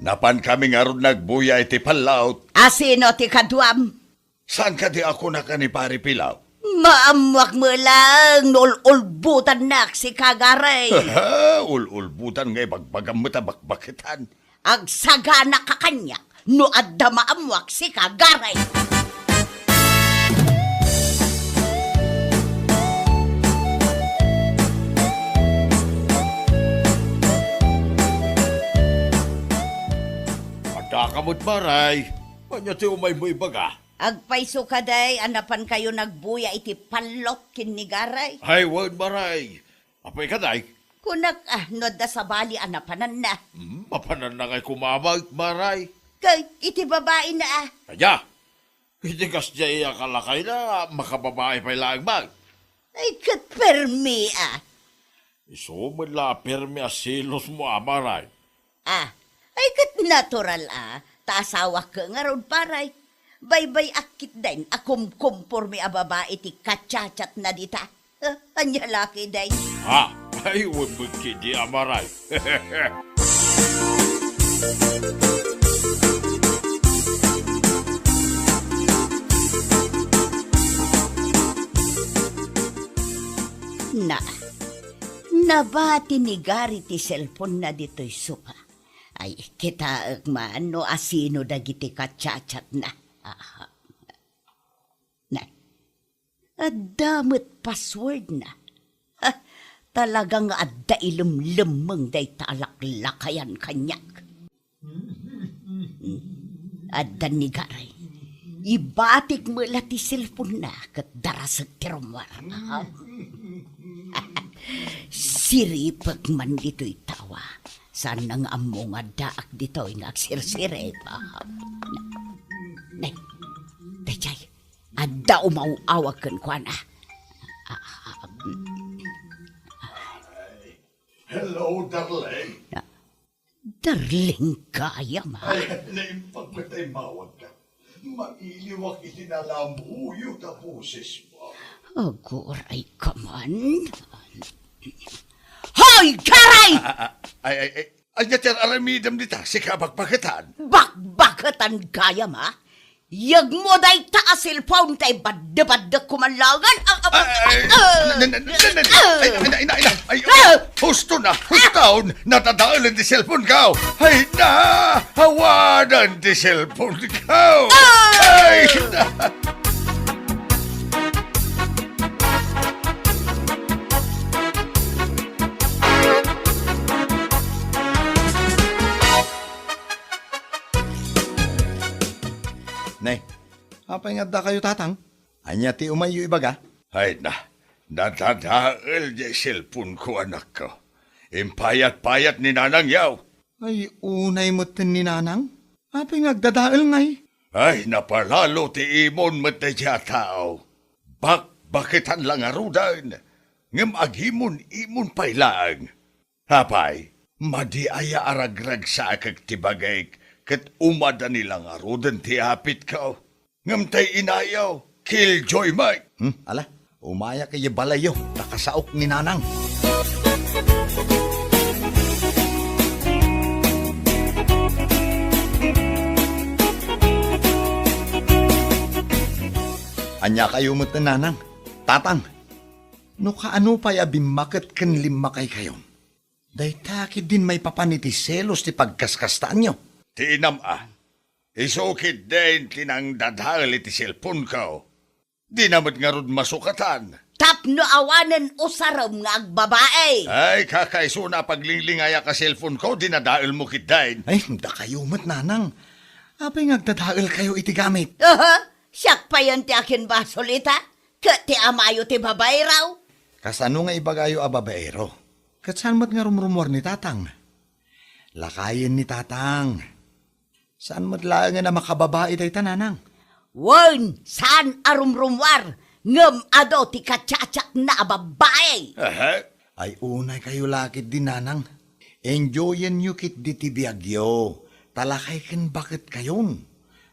Napankami ngarud nagbuya iti pallaw. A sino ti kaduam? Saan kadi a kunak a ni Pare Pilaw? Maammoak met laeng no ul-ulbutannak sika, Garay. Ul-ulbutan nga ibagbagam met a bakbaketan. Agsagana ka kaniak no adda maammoak sika, Garay. Adda ka met, Maray. Ania ti umaymo ibaga? Agpayso kadi a napankayo nagbuya iti pallot ken ni Garay? Ay, wen, Maray. Apay kadi? Kunak, a, no adda sabali a napananna. Hmm, mapananna ngay koma met, Maray. Kay, iti babaina, a. Ania? Iti kasdiay a kalakayna, makababai pay laeng met. Ay, ket permi, a. Isu met la a permi a selosmo, a, Maray. A, ay, ket natural, a, ta asawak ngarud, Paray. Baybay-ak ketdin a kumkumpormi a babai ti kachatchatna dita. A, ania la ketdin? A, ay, wen met ketdi, a, Maray. Na, nabati ni Gary ti cellphone-na ditoy sofa. Ay, kitaek man no asino dagiti kachatchatna. Aha. Na, adda met password-na. Ha, talaga nga adda ilemlemmeng dayta a laklakayan kaniak. Adda ni Garay. Ibatik met la ti cellphone-na ket darasek ti rummuar. Siripek man ditoy tawa. Saan nga ammo nga addaak ditoy nga agsirsirip. Nay, daydiay, adda umaw-awag kenkuana. Hello, darling. Darling gayam, a? Ay, naimbag met ta immawagka. Mailiwak iti nalamuyot a bosesmo. Aguray ka man. Hoy, Garay! A, a, a, ay, ay, ay, ania ti ar-aramidem dita? Sika a bakbaketan? Bakbaketan gayam, a? Yegmo dayta a cellphone tay badde-baddekko man laengen. A, a, a, ay, a, na, na, na, na, na, ay, ay, na, ina, ina, ay, ah! Husto na, hustaon, nadadaelen ti cellphone-ko. Ay, na, awanan ti cellphone-ko. Ah! Ay, na. Nay, apay nga addakayo, Tatang? Ania ti umayyo ibaga? Ay na, nadadael diay cellphone-ko, anakko. Impayat-payat ni Nanang yaw. Ay, unay metten ni Nanang? Apay nga agdadael ngay? Ay, napalalo ti imon met daydiay a tao. Bakbaketan la ngaruden, ngem agimon-imon pay laeng. Apay, Madi aya a ragragsakek ti bagik ket umadani la ngaruden ti apitko? Ngem tay inayo, killjoy met. Hmm, ala, umayak idiay balayyo, ta kasaok ni Nanang. Ania kayo met, Nanang? Tatang, no kaano pay a bimmaket ken limmakaykayon, dayta ketdin maipapan iti selos ti pagkaskastaanyo. Ti inam a, isu ketdin ti nangdadael iti cellphone-ko. Dina met ngarud masukatan. Tapno awanen usarem nga agbabae. Ay, kakaisuna a paglinglingayak a cellphone-ko, dinadaelmo ketdin. Ay, dakayo met, Nanang. Apay nga agdadaelkayo iti gamit? Aha, siak payen ti akinbasol ita, ket ti amayo ti babaero. Kasano nga ibagayo a babaero? Ket saan met nga rumrumuar ni Tatang? Lakayen ni Tatang. Saan met laengen a makababae dayta, Nanang? Wen, saan a rumrumuar, ngem adu ti kachachaatna a babbai. Aha. Ay, unaykayo la ketdi, Nanang. Enjoyenyo ketdi ti biagyo, ta lakay ken baketkayon.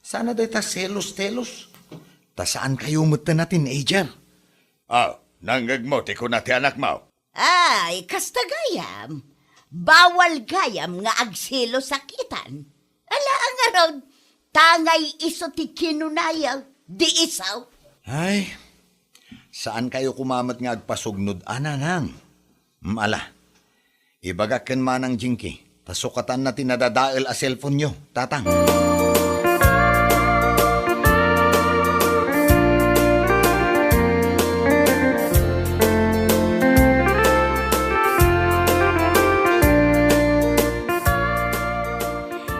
Saan a dayta selos-telos. Ta saankayo metten a teenager. Ah, nangngegmo ti kuna ti anakmo? Ay, kasta gayam. Bawal gayam nga agselos a kitan. Ala, ngarud, tangay isu ti kinunaya, di isu. Ay, saankayo koma met nga agpasugnod a, Nanang? Mm, ala, ibagak ken Manang Jinky. Ta sukatanna ti nadadael a cellphone-yo, Tatang.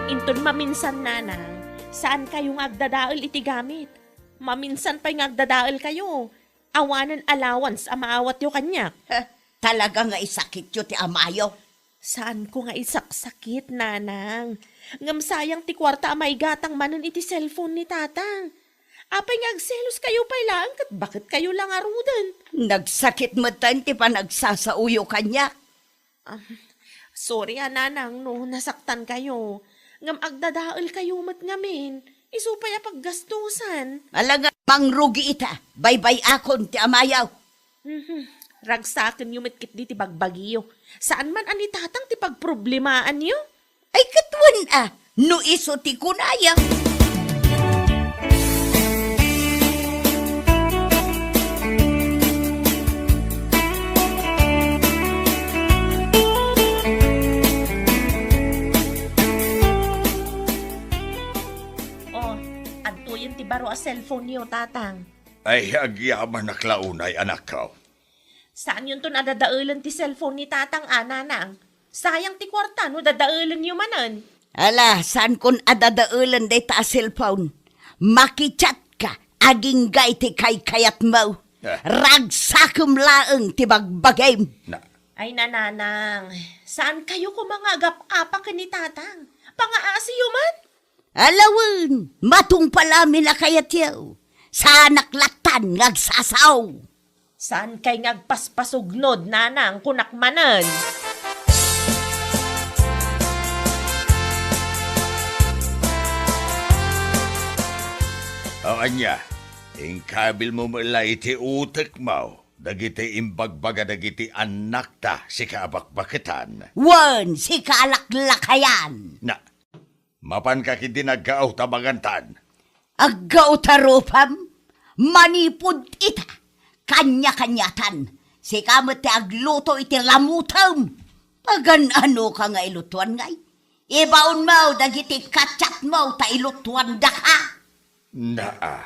Inton maminsan, Nanang, saankayo nga agdadael iti gamit. Maminsan pay nga agdadaelkayo. Awanen allowance a maawatyo kaniak. Heh, talaga nga isakityo ti amayo. Saanko nga isaksakit, Nanang. Ngem sayang ti kuarta a maigatang manen iti cellphone ni Tatang. Apay nga agseloskayo pay laeng ket baketkayo la ngaruden? Nagsakit metten ti panagsasaoyo kaniak. Ah, sorry a, Nanang, no nasaktankayo. Ngem agdadaelkayo met ngamin. Isu pay a paggastusan. Ala nga, mangrugi ita. Baybay-akon ti amayo. Mhm. Ragsakenyo met ketdi ti bagbagiyo. Saan man a ni Tatang ti pagproblemaanyo? Ay, ket wen a, no isu ti kunaya. Oh, adtoyen ti baro a cellphone-yo, Tatang. Ay, agyamanak la unay, anakko. Saanyonton a dadaelen ti cellphone ni Tatang a, Nanang. Sayang ti kuarta no dadaelenyo manen. Ala, saankon a dadaelen dayta a cellphone. Makichat-ka agingga iti kaykayatmo. Ah. Ragsakem laeng ti bagbagim. Na. Ay, Nanang, saankayo koma nga agap-apa ken ni Tatang? Pangaasiyo man. Ala wen, matungpal amin a kayatyo. Saanak lattan nga agsasao. Saankay nga agpaspasugnod, Nanang, kunak manen. O ania, inkabilmo met la iti utekmo dagiti imbagbaga dagiti annakta, sika a bakbaketan. Wen, sika a laklakayan. Na, Mapanka ketdi nga aggaw ta magantan. Aggaw ta rupam, manipud ita, kaniakaniatan, sika met ti agluto iti lamutem. Pagan-anoka nga ilutoan ngay? Ibaonmo dagiti kachatmo ta ilutoandaka. Naa,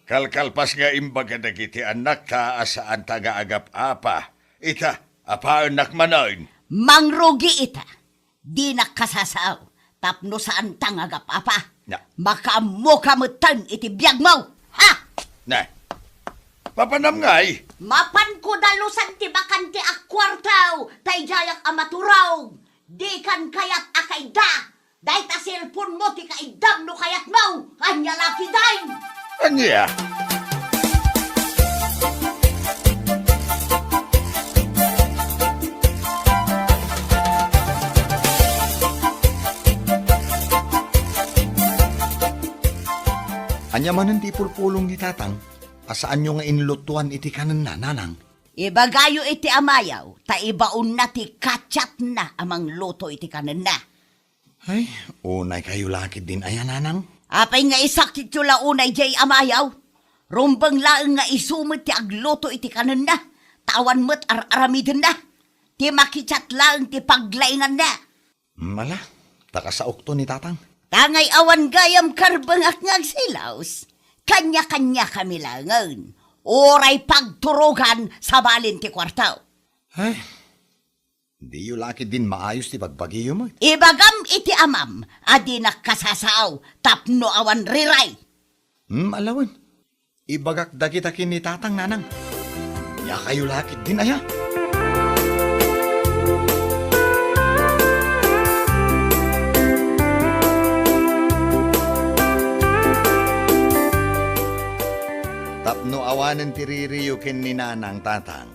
kalkalpas nga imbaga dagiti annakta a saanta nga agap-apa. Ita, apaennak manen. Mangrugi ita. Dinak kasasao tapno saanta nga agap-apa. Na. Makaammoka metten iti biagmo. Ha? Na. Mapanam ngay? Mapanko dalusan ti bakante a kuarto, ta idiayak a maturog. Dikan kayat a kaidda. Dayta cellphone-mo ti kaiddam no kayatmo. Ania la ketdin? Ania? Ania manen ti ipulpulong ni Tatang a saanyo nga inlutuan iti kanenna, Nanang? Ibagayo iti amayo, ta ibaonna ti kachatna a mangluto iti kanenna. Ay, unay kayo lakit din aya, Nanang? Apay nga isakityo la unay jay amayo? Rumbeng laeng nga isu met ti agluto iti kanenna, ta awan met ar-aramidenna. Ti makichat laeng ti paglainganna. Mala, ta kasaokto ni Tatang. Tangay awan gayam karbengak nga agsilaos. Kanya-kanya kami laengen. Uray pagturogan sabalin ti kuarto. Ay, diyo lakit din maayos ti bagbagiyo met. Ibagam iti amam a dinak kasasao tapno awan riray. Hmm, alawen. Ibagak dagita ken ni Tatang, Nanang. Dakayo lakit din aya. Tapno awanen ti ririyo ken ni Nanang, Tatang,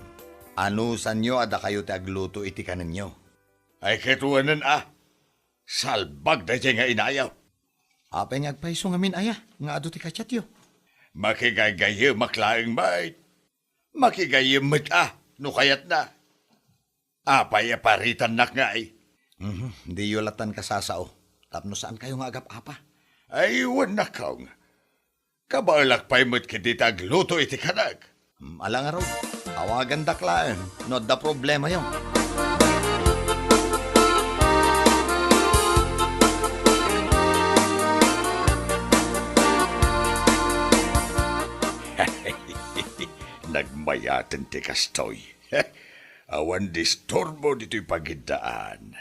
anusanyo a dakayo ti agluto iti kanenyo. Ay, ket wen a, salbag daydiay nga inayo. Apay nga agpayso ngamin aya nga adu ti kachatyo? Makigaygayemak laeng met. Makigayyem met a no kayatna. Apay a paritannak ngay? Mhm, diyo lattan kasasao tapno saankayo nga agap-apa. Ay, wen a kong. Kabaelak pay met ketdi ti agluto iti kanak. Hmm, ala ngarud, awagandak laeng no adda problemayo. Nagmayaten ti kastoy. Awan disturbo ditoy pagiddaan.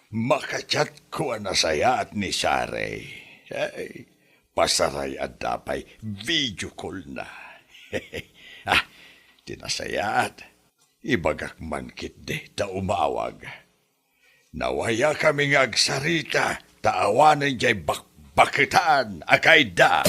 Makachatko a nasayaat ni Sare. Ay, pasaray adda pay video call na. Ah, ti nasayaat, ibagak man ketdi ta umawag. Nawayakami nga agsarita ta awanen jay bakbaketan a kaidda.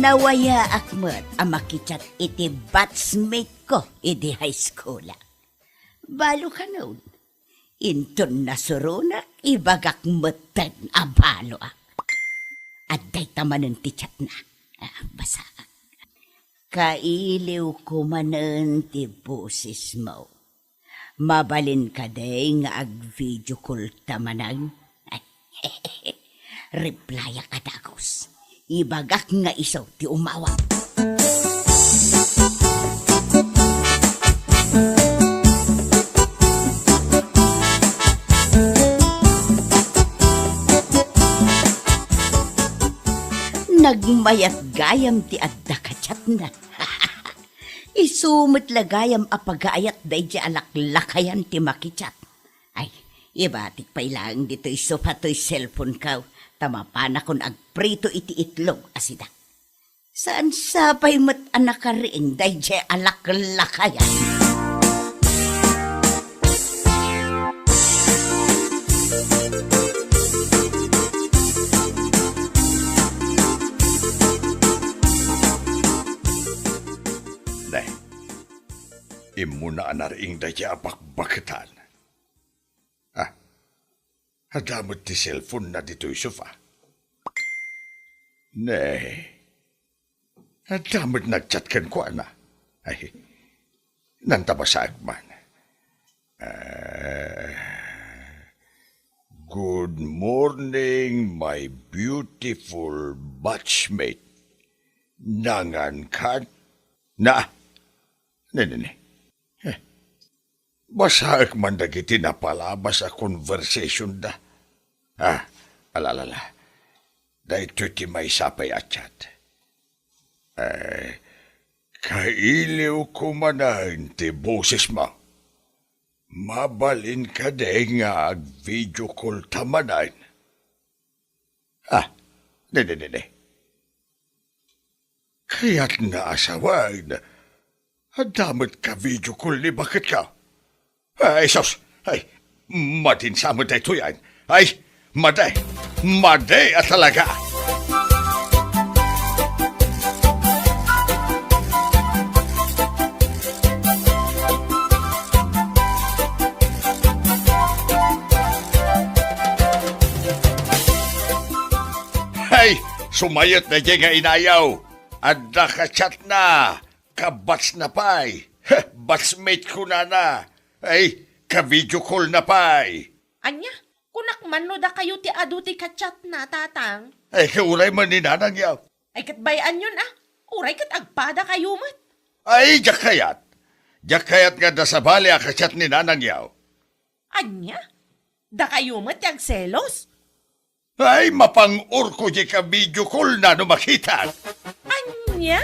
Nawayaak met a makichat iti batchmate ko idi high school. Balo kanon, inton nasuronak, ibagak metten a baloak. Adda ita manen ti chatna. Ah, basaak. Kailiwko manen ti bosesmo. Mabalin kadi nga ag-video call ta manen? Replyak a dagus. Ibagak nga isu ti umawag. Nagmayat gayam ti adda kachatna. Isu met la gayam a pagaayat daydiay a laklakayan ti makichat. Ay, ibatik pay laeng ditoy sofa toy cellphone ko, ta mapanakon agprito iti itlog a sida. Saan sa pay met a nakariing daydiay a laklakayan? Ne, immuna a nariing daydiay a bakbaketan. Ah, adda met ti cellphone na ditoy sofa. Ne, adda met nagchat kenkuana. Ay, nanta basaek man. Ah, "Good morning, my beautiful batchmate. Nangan kan?" Na, ne, ne, ne. Eh, basaek man dagiti napalabas a conversation da. Ah, ala, ala, ala. Daytoy ti maysa pay a chat. Eh, kailiwko manen ti bosesmo. Mabalin kadi nga ag-video call ta manen? Ah, ne, ne, ne, ne. Kayatna a sawen, adda met ka-video call ni baket ka. Ay, sus! Ay, madin sa met daytoy, ay. Ay, madi! Madi a talaga! Tumayot daydiay nga inayaw. Adda ka-chatna. Ka-batch na pay. Heh, batchmate ko nana. Ay, ka-video call na pay. Ania? Kunak man no dakayo ti adu ti ka-chatna, Tatang. Ay, kauray man ni Nanang yaw. Ay, ket bay-anyon a. Uray ket agpadakayo met. Ay, diak kayat. Diak kayat nga adda sabali a ka-chat ni Nanang yaw. Ania? Dakayo met ti agselos? Ay, mapang-or ko diay ka-video call na no makitak. Ania?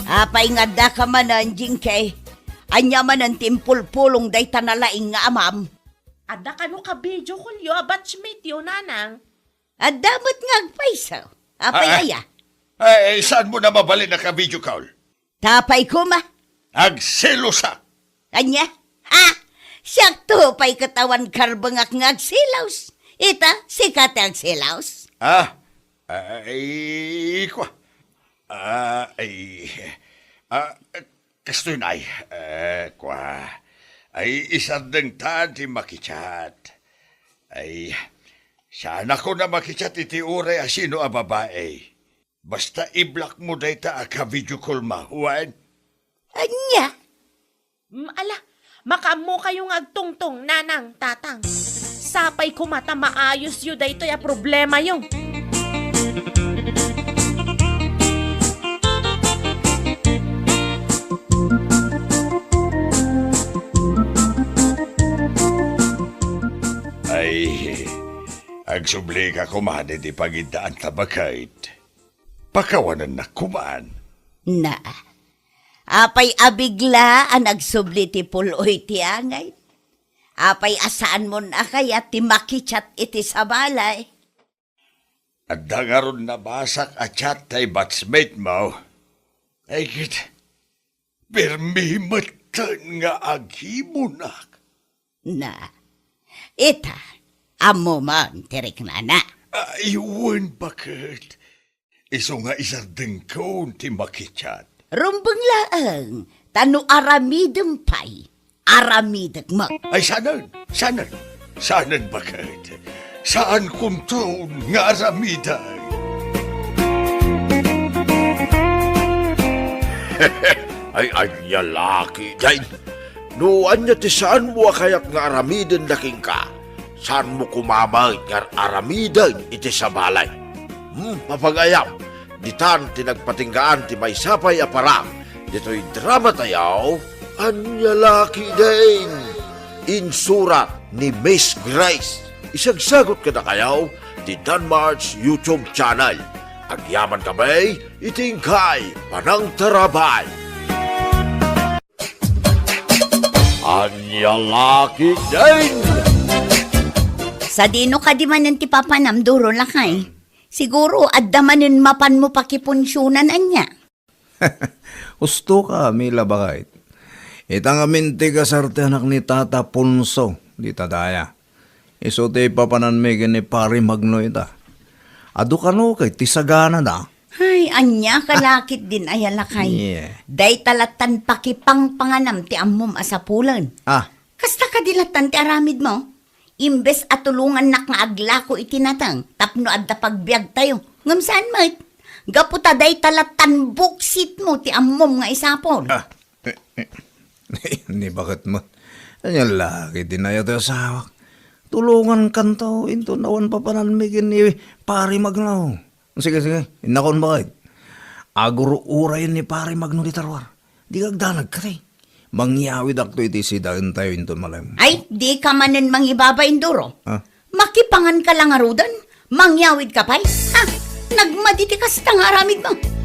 Apay nga adda ka manen, Jinky? Ania manen ti impulpulong dayta nalaing nga amam? Adda kano ka-video call yo a batchmate yo, Nanang? Adda met nga agpayso. Apay Ah, ah. aya? Ay, saan mo na mabalin a ka-video call? Tapay koma. Agselosak. Ania? Ha? Siakto pay ket awan karbengak nga agselos. Ita, sika ti agselos? Ah, ay, kwa. Ah, ay, ah, kastoy na ay, eh, kwa. Ay, isardengtan ti makichat. Ay, saanakon a makichat iti uray a sino a babai. Basta i-block mo dayta a ka-video call mo, wen? Ania? Mm, ala, makaammokayo nga agtungtong, Nanang, Tatang. Sapay koma ta maayosyo daytoy a problemayo. Ay, agsubli ka koma iti pangiddaan ta baket. Pakawanennak koman. Na, apay a bigla a nagsubli ti pul-oy ti angay? Apay a saanmon a kayat ti makichat iti sabali? Adda ngarud nabasak a chat tay batchmate mo. Ay, ket, permi metten nga agibunak. Na, ita, ammo man ti riknana. Ay, wen, baket. Isu nga isardengkon ti makichat. Rumbeng laeng, ta no aramidem pay, aramidek met. Ay, sanen, sanen, sanen, baket. Saankonton nga aramiden. Ay, ania la ketdin? No ania ti saanmo a kayat nga aramiden kenka, saanmo koma met nga aramiden iti sabali. Hmm, mapagayam, ditan ti nagpatinggaan ti maysa pay a parang ditoy dramatayo, Ania la ketdin? Insurat ni Miss Grace. Isagsagut kadakayo ti Danmar's YouTube channel. Agyamankami iti inkay panangtarabay. Ania la ketdin? Sadino kadi manen ti papanam, Duro, lakay? Siguro, adda manen mapanmo pakipunsionan, ania? Husto ka, Mila, baket. Ita ngamin ti kasarteanak ni Tata Ponso, dita daya. Isu ti papananmi ken ni Pari Magno ita. Adu kano ket ti saganada. Ay, ania ka la ketdin aya, lakay? Yeah. Dayta lattan pakipangpanganam ti ammom a sapulen. Ah. Kasta kadi lattan ti aramidmo? Imbes a tulongannak nga aglako iti nateng tapno adda pagbiagtayo, ngem saan met. Gapu ta dayta lattan buksitmo ti ammom nga isapul. Ah, ni baket met. Ania la ketdin aya ti asawak? Tulongankanto inton awan papananmi ken ni Pari Magno. Sige, sige, innakon, baket. Agur-urayen ni Pari Magno dita ruar. Dika agdanag, kadi. Mangyawidakto iti sidaentayo inton malem. Ay, dika manen mangibabain, Duro. Ah? Makipanganka la ngaruden? Mangyawidka pay? Ha? Nagmadi ti kasta nga aramidmo.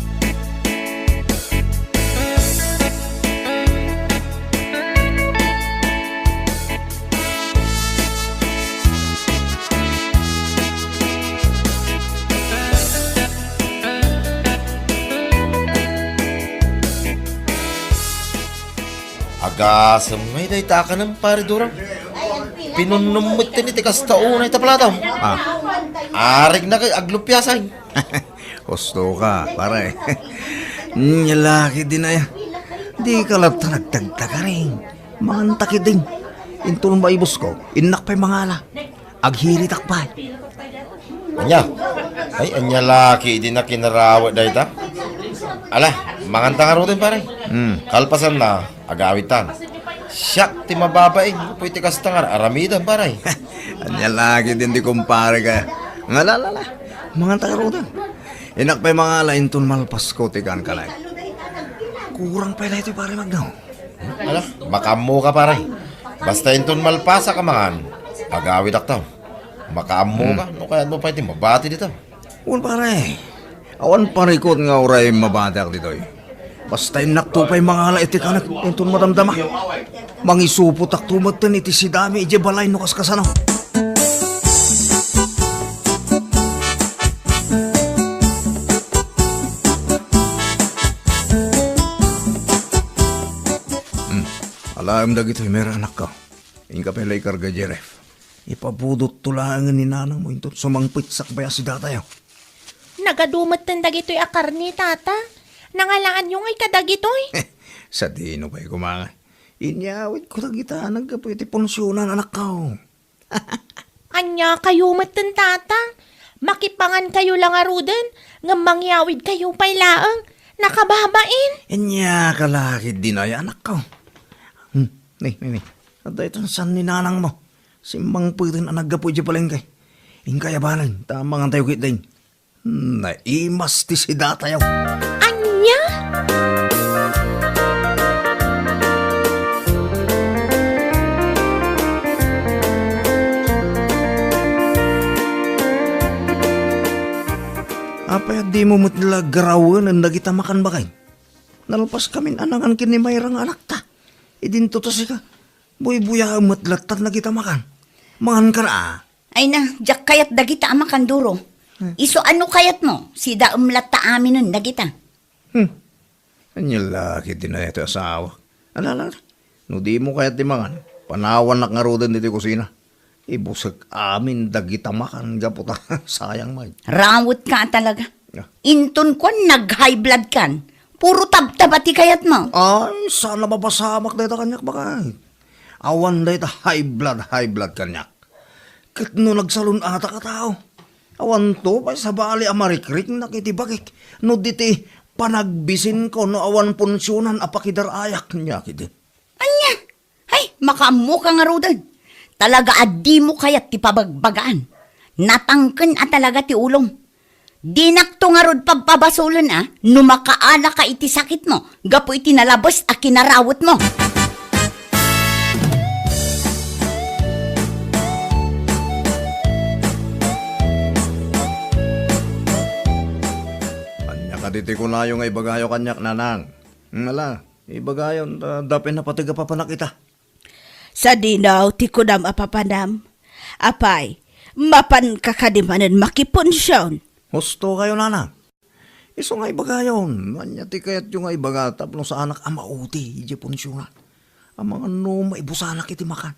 Agasem ngay dayta a kanem, Pari Duro. Pinunnom metten iti kasta unay ta plato. Ah. Arigna kay aglupiasan. Husto ka, pare. Nya la ketdin aya. Dika latta nagtagtagaring. Manganta ketdin. Inton maibusko, innak pay mangala. Aghiritak pay. Ania? Ay, ania la ketdin a kinarawet dayta? Ala, manganta ngaruden, pare. Hmm. Kalpasanna, agawidtan. Siak ti mababain, gapu iti kasta nga ar-aramidem, pare. Ania la ketdin ti kumpare ka. Nga la, la, la. Manganta ngaruden. Innak pay mangala inton malpasko ti kankanayo. Kurang pay daytoy, pare Magno. Ala, makaammoka, pare. Basta inton malpasak a mangan, agawidakto. Makaammoka, hmm, no kayatmo pay ti mabati dita. Wen, pare. Awan parikut nga uray mabatiak ditoy. Basta innakto pay mangala iti kanek inton madamdama. Mangisupotakto metten iti sidami idiay balay no kaskasano. Hmm. Alaem dagitoy, Mer, anakko. Inka pay la ikarga, Jeref. Ipabudotto laengen ni nanangmo inton sumangpet sakbay a sidatayo. Nagadu metten dagitoy a karne, Tata. Nangalaanyo ngay kadagitoy? Sadino pay koma nga. Inyawidko dagita naggapu iti punsionan, anakko. Ania kayo metten, Tata? Makipangan kayo la ngaruden, ngem mangyawid kayo pay laeng. Nakababain. Ania ka la ketdin aya, anakko. Hmm, ni, ni, ni. Adda iton saan ni nanangmo. Simmangpeten a naggapu idiay palengke. Inkay abanen, ta mangantayo ketdin. Naimas ti sidatayo. Ania? Apay a dimo met la garawenen dagita makan, baket? Nalpaskamin a nangan ken ni Mayra nga anakta. Idinto ta sika. Buybuyaem met lattan dagita makan. Mangan ka na, a. Ay na, diak kayat dagita a makan, Duro. Hmm. Isu a no kayatmo, sidaem latta aminen dagita. Hmm. Ania la ketdin aya ti asawa. Ala, ala, ala. No dimo kayat ti mangan, panawannak ngaruden ditoy kusina. Ibusek amin dagita makan gapu ta sayang met. Rawetka a talaga. Ah. Inton kuan nag-high blood kan, puro tabtaba ti kayatmo. Ay, saan a mapasamak dayta kaniak, baket. Awan dayta high blood, high blood kaniak. Ket no nagsalun-atak a tao, awanto pay sabali a marikriknak iti bagik no diti panagbisinko no awan punsionan a pakidar-ayak, nia ketdi. Ania? Ay, makaammoka ngaruden. Talaga a dimo kayat ti pabagbagaan. Natangken a talaga ti ulom. Dinakto ngarud pabpabasolen a no makaanaka iti sakitmo gapu iti nalabes a kinarawetmo. Ania kadi ti kunayo nga ibagayo kaniak, nanang? Ala, ibagayon ta dapen napateg a papanak ita. Sadino ti kunam a papanam? Apay, mapanka kadi manen makipunsion? Husto kayo, nanang. Isu nga ibagayon, ania ti kayatyo nga ibaga tapno saanak a mauti idiay punsionan? Amangan no maibusanak iti makan.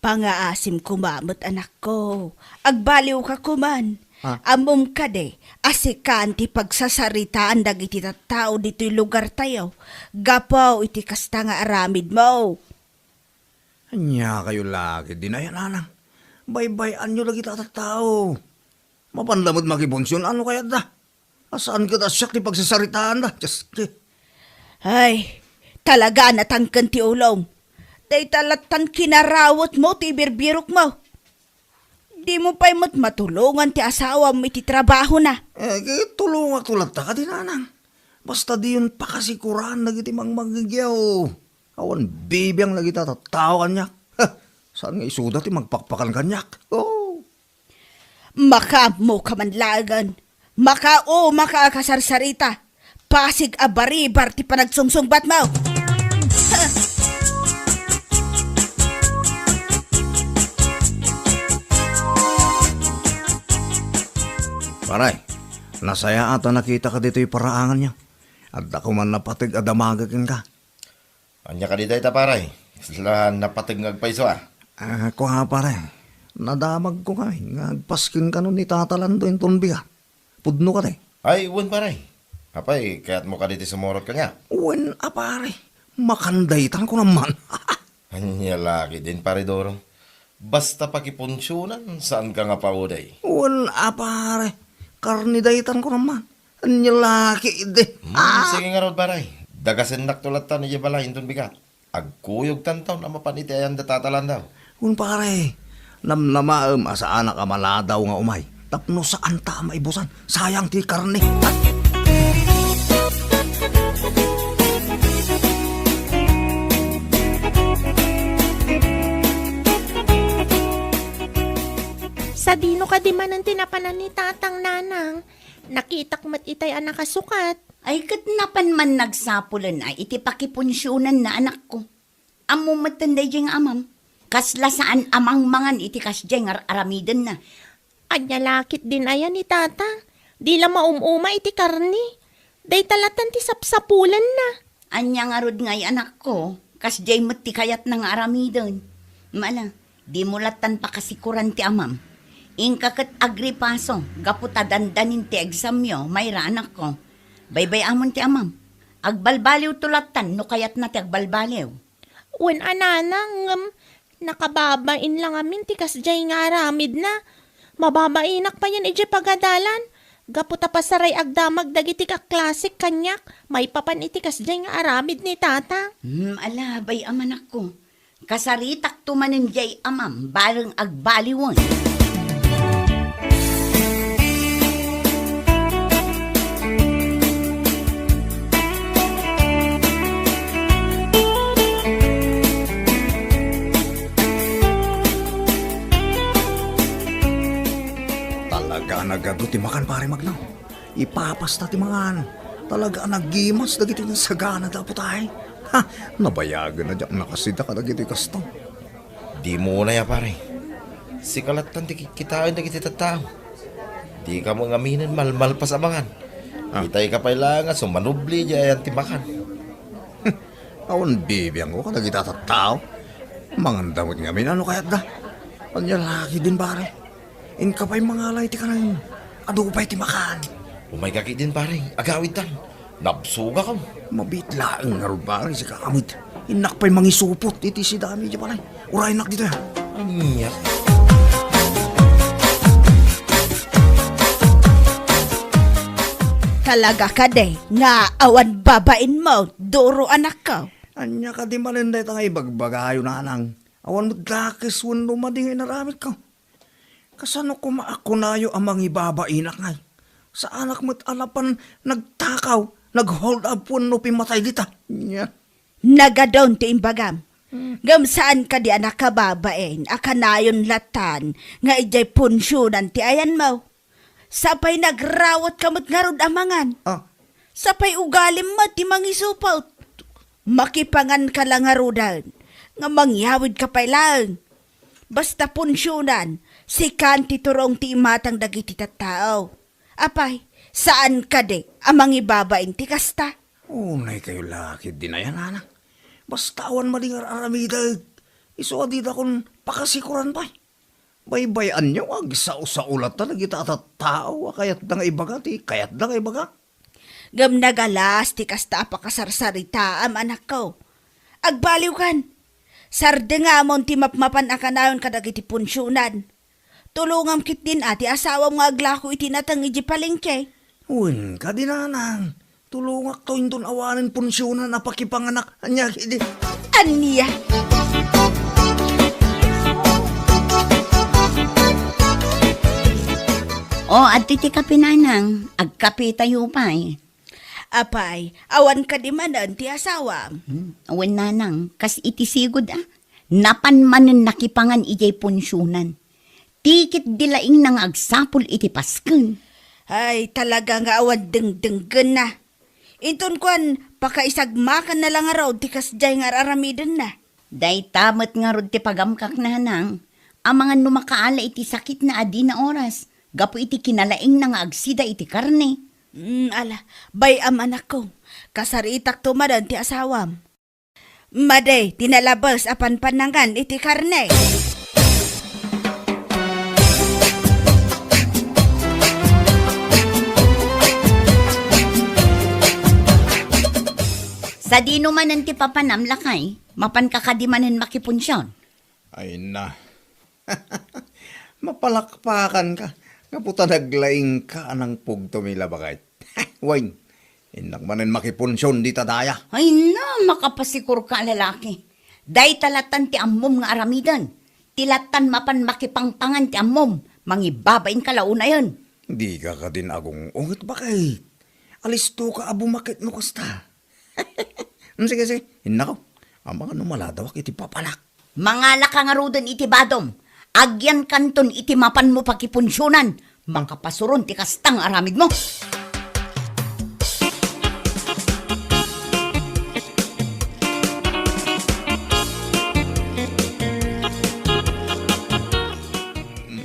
Pangaasim koma met, anakko. Agbaliwka koman. Ah. Ammom kadi a sikan ti pagsasaritaan dagiti tattao ditoy lugartayo gapu iti kasta nga aramidmo. Ania kayo la ketdin aya, nanang? Baybay-anyo dagita a tattao. Mapan la met makipunsion, ano kayatda? A saan ket a siak ti pagsasaritaanda? Diyos ko. Ay, talaga a natangken ti ulom. Dayta lattan kinarawetmo ti ibirbirokmo. Dimo pay met matulongan ti asawam iti trabahona. Eh, tulongakto latta kadi, nanang. Basta diyon pakasikuran dagiti mangmangngegyaw. Awan bibiang dagita tattao kaniak. Ha, saan nga isuda ti magpakpakan kaniak? Oh. Makaammoka man laengen. Makaumaka a kasarsarita. Pasig a baribar ti panagsungsungbatmo. Pare, nasayaat a nakitaka ditoy paraanganyo. Adda koman napateg a damagek kenka. Ania kadi dayta, pare? Kasla napateg nga agpayso, a. Ah, kua, pare. Nadamagko kami nga agpasken kano ni Tata Lando inton bigat. Pudno kadi. Ay, wen, pare. Apay, kayatmo kadi ti sumurot kaniak? Wen a, pare. Makandaytan ko naman. Ania la ketdin, pare Doro. Basta pakipunsionan, saanka nga paudey. Wen a, pare. Karne daytan ko naman. Ania la ketdi. Hmm, ah, sige ngarud, pare. Dagasennakto lattan idiay balay inton bigat. Agkuyogtanton a mapan iti ayan da Tata Landau. Wen, pare, namnamaem a saanak a maladaw nga umay tapno saanta a maibusan. Sayang ti karne. Sadino kadi manen ti napanan ni Tatang, Nanang? Nakitak met itay a nakasukat. Ay, ket napan man nagsapulen a iti pakipunsionanna, anakko. Ammom metten daydiay nga amam. Kasla saan a mangmangan iti kasdiay nga ar-aramidenna. Ania la ketdin aya ni Tata? Di la maum-uma iti karne. Dayta lattan ti sapsapulenna. Ania ngarud ngay, anakko? Kasdiay met ti kayatna nga aramiden. Mala, dimo lattan pakasikoran ti amam. Inka ket agripaso gapu ta dandanin ti examyo, Mayra, anakko. Baybay-amon ti amam. Agbalbaliwto lattan no kayatna ti agbalbaliw. Wen a, Nanang, ngem nakababain la ngamin ti kasdiay nga aramidna. Mababainak payen idiay pagadalan. Gapu ta pasaray agdamag dagiti kaklasik kaniak maipapan iti kasdiay nga aramid ni Tata. Hmm, ala, bay-am, anakko. Kasaritakto manen diay amam bareng agbaliwen. Talaga a nagadu ti makan, Pare Magno. Ipapasta ti mangan. Talaga a nagimas dagiti nasaganada a putay. Ha, nabayagen a diak nakasida kadagiti kasto. Dimo unay a, pare. Sika lattan ti kitkitaen dagiti tattao. Dika met ngaminen malmalpas a mangan. Ah. Itayka pay laeng a sumanubli diay ayan ti makan. Awan bibiangko kadagiti tattao. Manganda met ngamin no kayatda. Ania la ketdin, pare? Inka pay mangala iti kanen. Adu pay ti makan. Umayka ketdin, pare. Agawidtan. Nabsogakon. Mabiit laeng ngarud, pare, sika met. Innak pay mangisupot iti sidami idiay balay. Uraynak ditoy, ha? Ania? Talaga kadi nga awan babainmo, Doro, anakko? Ania kadi manen dayta nga ibagbagayo, Nanang? Awan met dakes wenno madi nga inaramidko. Kasano koma a kunayo a mangibabainak ngay? Saanak met a napan nagtakaw, nag-hold up wenno pimmatay dita. Nya. Nagadun ti imbagam. Hmm. Ngem saan kadi a nakababain a kanayon lattan nga idiay punsionan ti ayanmo? Sapay nagrawatka met ngarud a mangan. Ah. Sapay ugalim met ti mangisupot. Makipanganka la ngaruden nga mangyawidka pay laeng. Basta punsionan, sikan ti turong ti imatang dagiti tattao. Apay, saan kadi a mangibabain ti kasta? Unay kayo la ketdin aya, Nanang. Basta awan madi nga ar-aramidek. Isu a didakon pakasikoran pay. Baybay-anyo nga agsao-sao latta dagita a tattao a kayatda nga ibaga ti kayatda nga ibaga. Ngem nagalas ti kasta a pakasarsaritaam, anakko. Agbaliwkan. Sardengamon ti mapmapan a kanayon kadagiti punsionan. Tulongam ketdin a ti asawam nga aglako iti nateng idiay palengke. Wen kadi, Nanang. Tulongakto inton awanen punsionan a pakipanganak. Ania ketdi? Ania? O, adtoy ti kape, Nanang. Agkapetayo pay. Apay, awan kadi manen ti asawam? Hmm, wen, Nanang, kas iti sigud, a. Napan manen nakipangan idiay punsionan. Ti ketdi laingna nga agsapul iti pasken. Ay, talaga nga awan dengdenggenna. Inton kuan, pakaisagmakanna la ngarud ti kasdiay nga ar-aramidenna. Dayta met ngarud ti pagamkak, Nanang. Amangan no makaala iti sakitna a dina oras, gapu iti kinalaingna nga agsida iti karne. Mm, ala, bay-am, anakko. Kasaritakto manen ti asawam. Madi ti nalabes a panpanangan iti karne. Sadino manen ti papanam, lakay? Mapanka kadi manen makipunsion? Ay na. Mapalakpakanka. Gapu ta naglaingka a nangpugtom ila, baket. Wen, innak manen makipunsion dita daya. Ay na, makapasikorka a lalaki. Dayta latan ti ammom nga aramiden. Ti latan mapan makipangpangan ti ammom. Mangibabainka la unayen. Dika kadin agung-unget, baket. Alistoka a bumakit no kasta. Mm, sige, sige. Innako. Amangan no maladawak iti papanak. Mangalaka ngaruden iti badom. Agyankanton iti mapanmo pakipunsionan. Makapasuron ti kasta nga aramidmo.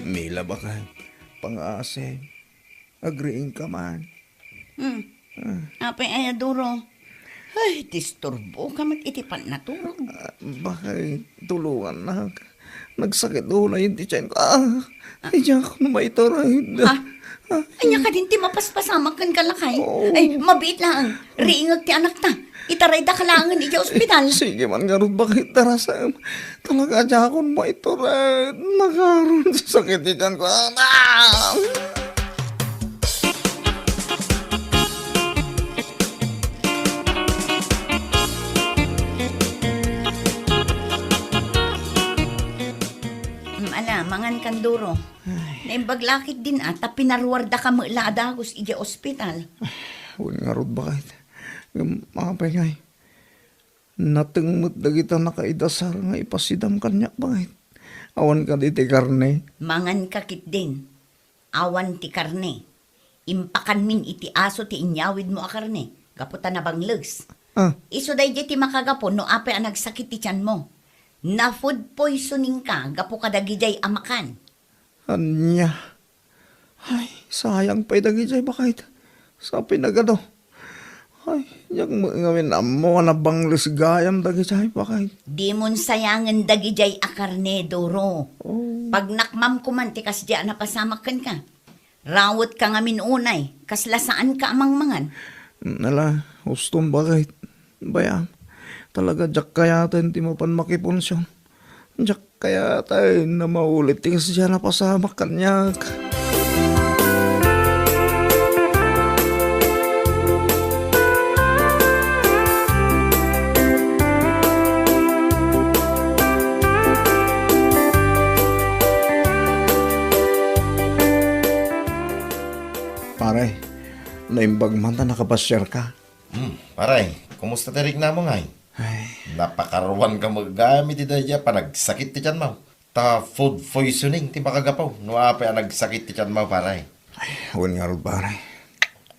Mila, baket. Pangasim. Agriingka man. Hmm. Ah. Apay aya, Duro? Ay, disturboka met iti pannaturog. Ah, baket, tulongannak. Nagsakit unay ti tiyanko. Ah, ay, diak no maitured. Ah, ah. Ania kadin ti mapaspasamak kenka, lakay? Oo. Ay, mabiit laeng. Riingek ti anakta. Itaraydaka laengen idiay ospital. Sige man ngarud, baket, darasem. Talaga, diakon maitured. Nakaron ti sakit ti tiyanko. Ah! Mm, ala, mangan kan, Duro. Ay. Naimbag lakit din, ah, ta pinaruardaka met la a dagus idiay ospital. Ay, wen ngarud, baket. Ngem, apay ngay? Nateng met dagita nakaidasar nga ipasidam kaniak, baket. Awan kadi ti karne? Manganka ketdin. Awan ti karne. Impakanmin iti aso ti inyawidmo a karne, gapu ta nabangles. Ah. Isu daydiay ti makagapu no apay a nagsakit ti tianmo. Na-food poisoningka gapu kadagidiay a makan. Ania? Ay, sayang pay dagidiay, baket. Sa pinagado. Ay, diak met ngamin ammo a nabangles gayam dagidiay, baket. Dimon sayangen dagidiay a karne, Duro. Oh. Pagnakmam koman ti kasdiay a napasamak kenka. Rawetka ngamin unay, kasla saanka a mangmangan. Ala, uston, baket. Bayam, talaga diak kayaten ti mapan makipunsion. Diak kayaten a maulit ti kasdiay a napasamak kaniak. Pare, naimbag man ta nakapasiarka. Hmm, pare, kumusta ti riknamo ngay? Ay. Napakaruanka met gayam iti daydiay a panagsakit ti tianmo. Ta food poisoning ti makagapu no apay a nagsakit ti tianmo, pare. Ay, wen ngarud, pare.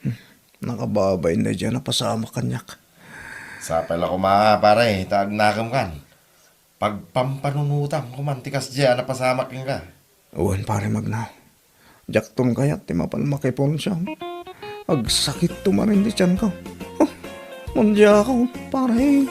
Hmm, nakababain daydiay a napasamak kaniak. Sapay la koma, pare, ta agnakemkan. Pagpampanunotam koman ti kasdiay a napasamak kenka. Wen, pare, Magnaw. Diakton kayat ti mapan makipunsion. Agsakitto manen ti tianko. Oh, mandiako, pare.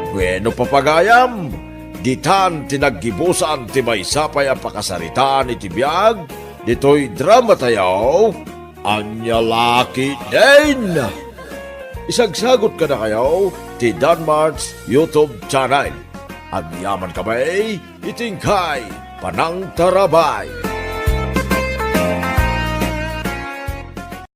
Bueno, papagayam, ditan ti naggibusan ti maysa pay a pakasaritaan iti biag ditoy dramatayo. Ania la ketdin? Isagsagot kadakayo ti Danmart's YouTube channel. Agyaman kami iti inkay panangtarabay.